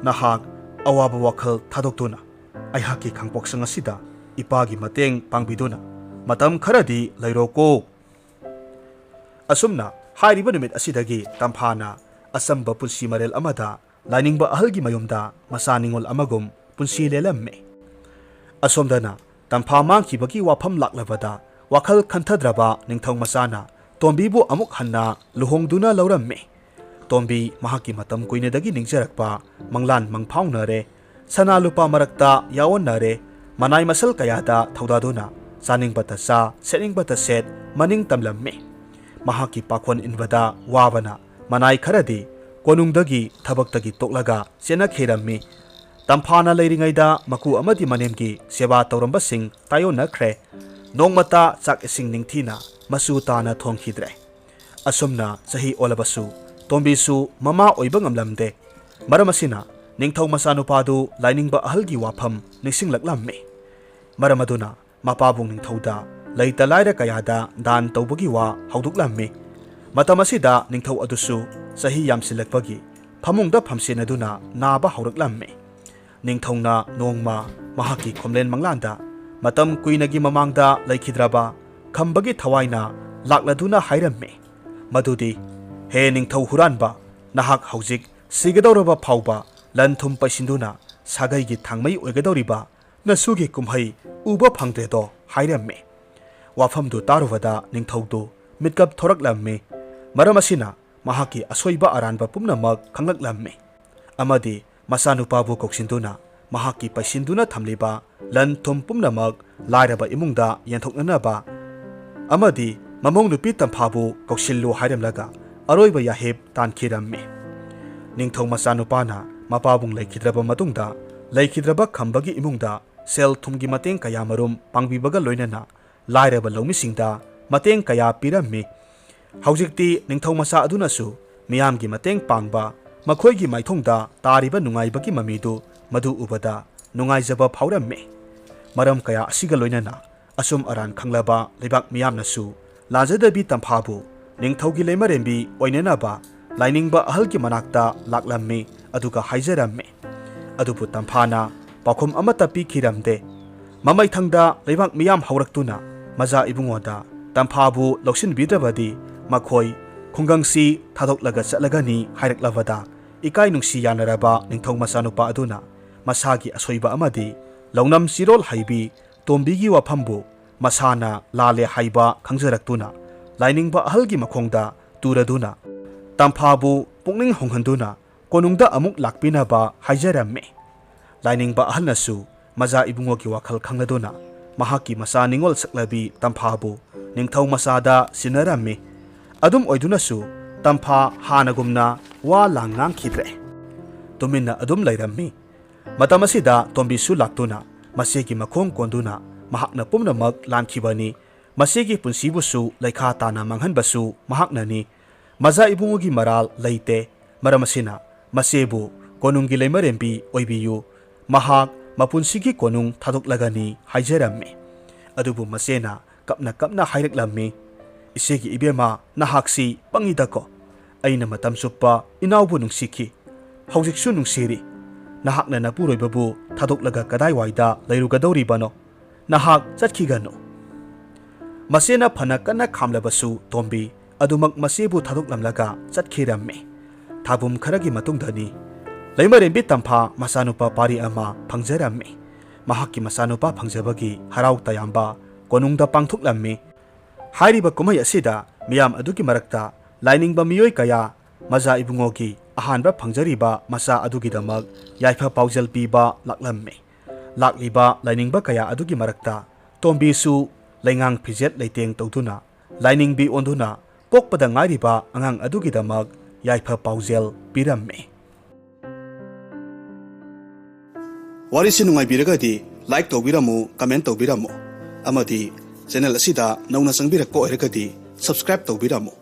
ꯅꯍꯥꯛ ꯑꯋꯥꯕ ꯋꯥꯈꯜ ꯊꯥꯗꯣꯛꯇꯨꯅ ꯑꯩꯍꯥꯛꯀꯤ ꯈꯥꯡꯄꯣꯛꯁꯪ ꯑꯁꯤꯗ ꯏꯄꯥꯒꯤ ꯃꯇꯦꯡ ꯄꯥꯡꯕꯤꯗꯨꯅ ꯃꯇꯝ ꯈꯔꯗꯤ ꯂꯩꯔꯣꯀꯣ"꯫ ꯑꯁꯨꯝꯅ ꯍꯥꯏꯔꯤꯕ ꯅꯨꯃꯤꯠ ꯑꯁꯤꯗꯒꯤ ꯇꯝꯐꯥꯅ ꯑꯆꯝꯕ ꯄꯨꯟꯁꯤ ꯃꯔꯦꯜ ꯑꯃꯗ ꯂꯥꯏꯅꯤꯡꯕ ꯑꯍꯜꯒꯤ ꯃꯌꯨꯝꯗ ꯃꯆꯥ ꯅꯤꯉꯣꯜ ꯑꯃꯒꯨꯝ ꯄꯨꯟꯁꯤ ꯂꯦꯜꯂꯝꯃꯤ꯫ ꯑꯁꯣꯝꯗꯅ ꯇꯝꯐꯥ ꯃꯥꯡꯈꯤꯕꯒꯤ ꯋꯥꯐꯝ ꯂꯥꯛꯂꯕꯗ ꯋꯥꯈꯜ ꯈꯟꯊꯗ꯭ꯔꯕ ꯅꯤꯡꯊꯧ ꯃꯆꯥꯅ ꯇꯣꯝꯕꯤꯕꯨ ꯑꯃꯨꯛ ꯍꯟꯅ ꯂꯨꯍꯣꯡꯗꯨꯅ ꯂꯧꯔꯝꯃꯤ꯫ ꯇꯣꯝꯕꯤ ꯃꯍꯥꯛꯀꯤ ꯃꯇꯝ ꯀꯨꯏꯅꯗꯒꯤ ꯅꯤꯡꯖꯔꯛꯄ ꯃꯪꯂꯥꯟ ꯃꯪꯐꯥꯎꯅꯔꯦ꯫ ꯁꯅꯥ ꯂꯨꯄꯥ ꯃꯔꯛꯇ ꯌꯥꯑꯣꯟꯅꯔꯦ꯫ ꯃꯅꯥꯏ ꯃꯁꯜ ꯀꯌꯥꯗ ꯊꯧꯗꯥꯗꯨꯅ ꯆꯥꯅꯤꯡꯕꯇ ꯆꯥ, ꯁꯦꯠꯅꯤꯡꯕꯇ ꯁꯦꯠ, ꯃꯅꯤꯡ ꯇꯝꯂꯝꯃꯤ꯫ ꯃꯍꯥꯛꯀꯤ ꯄꯥꯈꯣꯟ ꯏꯟꯕꯗ ꯋꯥꯕꯅ ꯃꯅꯥꯏ ꯈꯔꯗꯤ ꯀꯣꯅꯨꯡꯗꯒꯤ ꯊꯕꯛꯇꯒꯤ ꯇꯣꯛꯂꯒ ꯆꯦꯟꯅꯈꯤꯔꯝꯃꯤ꯫ ꯇꯝꯐꯥꯅ ꯂꯩꯔꯤꯉꯩꯗ ꯃꯀꯨ ꯑꯃꯗꯤ ꯃꯅꯦꯝꯒꯤ ꯁꯦꯕꯥ ꯇꯧꯔꯝꯕꯁꯤꯡ ꯇꯥꯏꯑꯣꯟꯅꯈ꯭ꯔꯦ꯫ ꯅꯣꯡꯃꯇ ꯆꯥꯛ ꯏꯁꯤꯡ ꯅꯤꯡꯊꯤꯅ ꯃꯆꯨ ꯇꯥꯅ ꯊꯣꯡꯈꯤꯗ꯭ꯔꯦ꯫ ꯑꯁꯨꯝꯅ ꯆꯍꯤ ꯑꯣꯜꯂꯕꯁꯨ ꯇꯣꯝꯕꯤꯁꯨ ꯃꯃꯥ ꯑꯣꯏꯕ ꯉꯝꯂꯝꯗꯦ꯫ ꯃꯔꯝ ꯑꯁꯤꯅ ꯅꯤꯡꯊꯧ ꯃꯆꯥꯅꯨꯄꯥꯗꯨ ꯂꯥꯏꯅꯤꯡꯕ ꯑꯍꯜꯒꯤ ꯋꯥꯐꯝ ꯅꯤꯡꯁꯤꯡꯂꯛꯂꯝꯃꯤ꯫ ꯃꯔꯝ ꯑꯗꯨꯅ ꯃꯄꯥꯕꯨꯡ ꯅꯤꯡꯊꯧꯗ ꯂꯩꯇ ꯂꯥꯏꯔ ꯀꯌꯥꯗ ꯗꯥꯟ ꯇꯧꯕꯒꯤ ꯋꯥ ꯍꯧꯗꯣꯛꯂꯝꯃꯤ꯫ ꯃꯇꯝ ꯑꯁꯤꯗ ꯅꯤꯡꯊꯧ ꯑꯗꯨꯁꯨ ꯆꯍꯤ ꯌꯥꯝꯁꯤꯜꯂꯛꯄꯒꯤ ꯐꯃꯨꯡꯗ ꯐꯝꯁꯤꯟꯅꯗꯨꯅ ꯅꯥꯕ ꯍꯧꯔꯛꯂꯝꯃꯤ꯫ ꯅꯤꯡꯊꯧꯅ ꯅꯣꯡꯃ ꯃꯍꯥꯛꯀꯤ ꯈꯣꯝꯂꯦꯟ ꯃꯪꯂꯥꯟꯗ ꯃꯇꯝ ꯀꯨꯏꯅꯒꯤ ꯃꯃꯥꯡꯗ ꯂꯩꯈꯤꯗ꯭ꯔꯕ ꯈꯝꯕꯒꯤ ꯊꯋꯥꯏꯅ ꯂꯥꯛꯂꯗꯨꯅ ꯍꯥꯏꯔꯝꯃꯤ ꯃꯗꯨꯗꯤ, "ꯍꯦ ꯅꯤꯡꯊꯧ ꯍꯨꯔꯥꯟꯕ, ꯅꯍꯥꯛ ꯍꯧꯖꯤꯛ ꯁꯤꯒꯗꯧꯔꯕ ꯐꯥꯎꯕ ꯂꯟ ꯊꯨꯝ ꯄꯩꯁꯤꯟꯗꯨꯅ ꯁꯥꯒꯩꯒꯤ ꯊꯥꯡꯃꯩ ꯑꯣꯏꯒꯗꯧꯔꯤꯕ ꯅꯁꯨꯒꯤ ꯀꯨꯝꯍꯩ ꯎꯕ ꯐꯪꯗ꯭ꯔꯦꯗꯣ" ꯍꯥꯏꯔꯝꯃꯤ꯫ ꯋꯥꯐꯝꯗꯨ ꯇꯥꯔꯨꯕꯗ ꯅꯤꯡꯊꯧꯗꯨ ꯃꯤꯠꯀꯞ ꯊꯣꯔꯛꯂꯝꯃꯤ꯫ ꯃꯔꯝ ꯑꯁꯤꯅ ꯃꯍꯥꯛꯀꯤ ꯑꯁꯣꯏꯕ ꯑꯔꯥꯟꯕ ꯄꯨꯝꯅꯃꯛ ꯈꯪꯂꯛꯂꯝꯃꯤ꯫ ꯑꯃꯗꯤ ꯃꯆꯥꯅꯨꯄꯥꯕꯨ ꯀꯧꯁꯤꯟꯗꯨꯅ ꯃꯍꯥꯛꯀꯤ ꯄꯩꯁꯤꯟꯗꯨꯅ ꯊꯝꯂꯤꯕ ꯂꯟ ꯊꯨꯝ ꯄꯨꯝꯅꯃꯛ ꯂꯥꯏꯔꯕ ꯏꯃꯨꯡꯗ ꯌꯦꯟꯊꯣꯛꯅꯅꯕ ꯑꯃꯗꯤ ꯃꯃꯧ ꯅꯨꯄꯤ ꯇꯝꯐꯥꯕꯨ ꯀꯧꯁꯤꯜꯂꯨ ꯍꯥꯏꯔꯝꯂꯒ ꯑꯔꯣꯏꯕ ꯌꯥꯍꯦꯞ ꯇꯥꯟꯈꯤꯔꯝꯃꯤ꯫ ꯅꯤꯡꯊꯧ ꯃꯆꯥꯅꯨꯄꯥꯅ ꯃꯄꯥꯕꯨꯡ ꯂꯩꯈꯤꯗ꯭ꯔꯕ ꯃꯇꯨꯡꯗ ꯂꯩꯈꯤꯗ꯭ꯔꯕ ꯈꯝꯕꯒꯤ ꯏꯃꯨꯡꯗ ꯁꯦꯜ ꯊꯨꯝꯒꯤ ꯃꯇꯦꯡ ꯀꯌꯥ ꯃꯔꯨꯝ ꯄꯥꯡꯕꯤꯕꯒ ꯂꯣꯏꯅꯅ ꯂꯥꯏꯔꯕ ꯂꯧꯃꯤꯁꯤꯡꯗ ꯃꯇꯦꯡ ꯀꯌꯥ ꯄꯤꯔꯝꯃꯤ꯫ ꯍꯧꯖꯤꯛꯇꯤ ꯅꯤꯡꯊꯧ ꯃꯆꯥ ꯑꯗꯨꯅꯁꯨ ꯃꯤꯌꯥꯝꯒꯤ ꯃꯇꯦꯡ ꯄꯥꯡꯕ, ꯃꯈꯣꯏꯒꯤ ꯃꯥꯏꯊꯣꯡꯗ ꯇꯥꯔꯤꯕ ꯅꯨꯡꯉꯥꯏꯕꯒꯤ ꯃꯃꯤꯗꯨ ꯃꯗꯨ ꯎꯕꯗ ꯅꯨꯡꯉꯥꯏꯖꯕ ꯐꯥꯎꯔꯝꯃꯤ꯫ ꯃꯔꯝ ꯀꯌꯥ ꯑꯁꯤꯒ ꯂꯣꯏꯅꯅ ꯑꯁꯨꯝ ꯑꯔꯥꯟ ꯈꯪꯂꯕ ꯂꯩꯕꯥꯛ ꯃꯤꯌꯥꯝꯅꯁꯨ ꯂꯥꯟꯖꯗꯕꯤ ꯇꯝꯐꯥꯕꯨ ꯅꯤꯡꯊꯧꯒꯤ ꯂꯩꯃꯔꯦꯝꯕꯤ ꯑꯣꯏꯅꯅꯕ ꯂꯥꯏꯅꯤꯡꯕ ꯑꯍꯜꯒꯤ ꯃꯅꯥꯛꯇ ꯂꯥꯛꯂꯝꯃꯤ, ꯑꯗꯨꯒ ꯍꯥꯏꯖꯔꯝꯃꯤ꯫ ꯑꯗꯨꯕꯨ ꯇꯝꯐꯥꯅ ꯄꯥꯎꯈꯨꯝ ꯑꯃꯠꯇ ꯄꯤꯈꯤꯔꯝꯗꯦ꯫ ꯃꯃꯩꯊꯪꯗ ꯂꯩꯕꯥꯛ ꯃꯤꯌꯥꯝ ꯍꯧꯔꯛꯇꯨꯅ ꯃꯖꯥ ꯏꯕꯨꯡꯉꯣꯗ ꯇꯝꯐꯥꯕꯨ ꯂꯧꯁꯤꯟꯕꯤꯗ꯭ꯔꯕꯗꯤ ꯃꯈꯣꯏ ꯈꯨꯡꯒꯪꯁꯤ ꯊꯥꯗꯣꯛꯂꯒ ꯆꯠꯂꯒꯅꯤ ꯍꯥꯏꯔꯛꯂꯕꯗ, ꯏꯀꯥꯏ ꯅꯨꯡꯁꯤ ꯌꯥꯅꯔꯕ ꯅꯤꯡꯊꯧ ꯃꯆꯥꯅꯨꯄꯥ ꯑꯗꯨꯅ ꯃꯁꯥꯒꯤ ꯑꯁꯣꯏꯕ ꯑꯃꯗꯤ ꯂꯧꯅꯝ ꯆꯤꯔꯣꯜ ꯍꯩꯕꯤ ꯇꯣꯝꯕꯤꯒꯤ ꯋꯥꯐꯝꯕꯨ ꯃꯁꯥꯅ ꯂꯥꯜꯂꯦ ꯍꯥꯏꯕ ꯈꯪꯖꯔꯛꯇꯨꯅ ꯂꯥꯏꯅꯤꯡꯕ ꯑꯍꯜꯒꯤ ꯃꯈꯣꯡꯗ ꯇꯨꯔꯗꯨꯅ ꯇꯝꯐꯥꯕꯨ ꯄꯨꯛꯅꯤꯡ ꯍꯣꯡꯍꯟꯗꯨꯅ ꯀꯣꯅꯨꯡꯗ ꯑꯃꯨꯛ ꯂꯥꯛꯄꯤꯅꯕ ꯍꯥꯏꯖꯔꯝꯃꯤ꯫ ꯂꯥꯏꯅꯤꯡꯕ ꯑꯍꯜꯅꯁꯨ ꯃꯖꯥ ꯏꯕꯨꯡꯉꯣꯒꯤ ꯋꯥꯈꯜ ꯈꯪꯂꯗꯨꯅ ꯃꯍꯥꯛꯀꯤ ꯃꯆꯥ ꯅꯤꯡꯉꯣꯜ ꯁꯛꯂꯕꯤ ꯇꯝꯐꯥꯕꯨ ꯅꯤꯡꯊꯧ ꯃꯆꯥꯗ ꯁꯤꯟꯅꯔꯝꯃꯤ꯫ ꯑꯗꯨꯝ ꯑꯣꯏꯗꯨꯅꯁꯨ ꯇꯝꯐꯥ ꯍꯥꯟꯅꯒꯨꯝꯅ ꯋꯥ ꯂꯥꯡ ꯉꯥꯡꯈꯤꯗ꯭ꯔꯦ꯫ ꯇꯨꯃꯤꯟꯅ ꯑꯗꯨꯝ ꯂꯩꯔꯝꯃꯤ꯫ ꯃꯇꯝ ꯑꯁꯤꯗ ꯇꯣꯝꯕꯤꯁꯨ ꯂꯥꯛꯇꯨꯅ ꯃꯆꯦꯒꯤ ꯃꯈꯣꯡ ꯀꯣꯟꯗꯨꯅ ꯃꯍꯥꯛꯅ ꯄꯨꯝꯅꯃꯛ ꯂꯥꯟꯈꯤꯕꯅꯤ, ꯃꯆꯦꯒꯤ ꯄꯨꯟꯁꯤꯕꯨꯁꯨ ꯂꯩꯈꯥ ꯇꯥꯅ ꯃꯥꯡꯍꯟꯕꯁꯨ ꯃꯍꯥꯛꯅꯅꯤ꯫ ꯃꯖꯥ ꯏꯕꯨꯡꯉꯣꯒꯤ ꯃꯔꯥꯜ ꯂꯩꯇꯦ꯫ ꯃꯔꯝ ꯑꯁꯤꯅ ꯃꯆꯦꯕꯨ ꯀꯣꯅꯨꯡꯒꯤ ꯂꯩꯃꯔꯦꯝꯕꯤ ꯑꯣꯏꯕꯤꯌꯨ, ꯃꯍꯥꯛ ꯃꯄꯨꯟꯁꯤꯒꯤ ꯀꯣꯅꯨꯡ ꯊꯥꯗꯣꯛꯂꯒꯅꯤ ꯍꯥꯏꯖꯔꯝꯃꯤ꯫ ꯑꯗꯨꯕꯨ ꯃꯆꯦꯅ ꯀꯞꯅ ꯀꯞꯅ ꯍꯥꯏꯔꯛꯂꯝꯃꯤ, "ꯏꯆꯦꯒꯤ ꯏꯕꯦꯝꯃ, ꯅꯍꯥꯛꯁꯤ ꯄꯪꯉꯤꯗꯀꯣ꯫ ꯑꯩꯅ ꯃꯇꯝ ꯆꯨꯞꯄ ꯏꯅꯥꯎꯕꯨ ꯅꯨꯡꯁꯤꯈꯤ, ꯍꯧꯖꯤꯛꯁꯨ ꯅꯨꯡꯁꯤꯔꯤ꯫ ꯅꯍꯥꯛꯅ ꯅꯄꯨꯔꯣꯏꯕꯕꯨ ꯊꯥꯗꯣꯛꯂꯒ ꯀꯗꯥꯏꯋꯥꯏꯗ ꯂꯩꯔꯨꯒꯗꯧꯔꯤꯕꯅꯣ? ꯅꯍꯥꯛ ꯆꯠꯈꯤꯒꯅꯨ꯫" ꯃꯆꯦꯅ ꯐꯅ ꯀꯟꯅ ꯈꯥꯝꯂꯕꯁꯨ ꯇꯣꯝꯕꯤ ꯑꯗꯨꯃꯛ ꯃꯆꯦꯕꯨ ꯊꯥꯗꯣꯛꯂꯝꯂꯒ ꯆꯠꯈꯤꯔꯝꯃꯤ꯫ ꯊꯥꯕꯨꯝ ꯈꯔꯒꯤ ꯃꯇꯨꯡꯗꯅꯤ꯫ ꯂꯩꯃꯔꯦꯝꯕꯤ ꯇꯝꯐꯥ ꯃꯆꯥꯅꯨꯄꯥ ꯄꯥꯔꯤ ꯑꯃ ꯐꯪꯖꯔꯝꯃꯤ꯫ ꯃꯍꯥꯛꯀꯤ ꯃꯆꯥꯅꯨꯄꯥ ꯐꯪꯖꯕꯒꯤ ꯍꯔꯥꯎ ꯇꯌꯥꯝꯕ ꯀꯣꯅꯨꯡꯗ ꯄꯥꯡꯊꯣꯛꯂꯝꯃꯤ꯫ ꯍꯥꯏꯔꯤꯕ ꯀꯨꯝꯍꯩ ꯑꯁꯤꯗ ꯃꯤꯌꯥꯝ ꯑꯗꯨꯒꯤ ꯃꯔꯛꯇ ꯂꯥꯏꯅꯤꯡꯕ ꯃꯤꯑꯣꯏ ꯀꯌꯥ ꯃꯖꯥ ꯏꯕꯨꯡꯉꯣꯒꯤ ꯑꯍꯥꯟꯕ ꯐꯪꯖꯔꯤꯕ ꯃꯆꯥ ꯑꯗꯨꯒꯤꯗꯃꯛ ꯌꯥꯏꯐ ꯄꯥꯎꯖꯦꯜ ꯄꯤꯕ ꯂꯥꯛꯂꯝꯃꯤ꯫ ꯂꯥꯛꯂꯤꯕ ꯂꯥꯏꯅꯤꯡꯕ ꯀꯌꯥ ꯑꯗꯨꯒꯤ ꯃꯔꯛꯇ ꯇꯣꯝꯕꯤꯁꯨ ꯂꯩꯉꯥꯡ ꯐꯤꯖꯦꯠ ꯂꯩꯇꯦꯡ ꯇꯧꯗꯨꯅ ꯂꯥꯏꯅꯤꯡꯕꯤ ꯑꯣꯟꯗꯨꯅ ꯄꯣꯛꯄꯗ ꯉꯥꯏꯔꯤꯕ ꯑꯉꯥꯡ ꯑꯗꯨꯒꯤꯗꯃꯛ ꯌꯥꯏꯐ ꯄꯥꯎꯖꯦꯜ ꯄꯤꯔꯝꯃꯤ꯫ ꯋꯥꯔꯤꯁꯤ ꯅꯨꯡꯉꯥꯏꯕꯤꯔꯒꯗꯤ like ꯇꯧꯕꯤꯔꯝꯃꯨ, comment ꯇꯧꯕꯤꯔꯝꯃꯨ, ꯑꯃꯗꯤ channel ꯑꯁꯤꯗ ꯅꯧꯅ ꯆꯪꯕꯤꯔꯛꯄ ꯑꯣꯏꯔꯒꯗꯤ subscribe ꯇꯧꯕꯤꯔꯝꯃꯨ꯫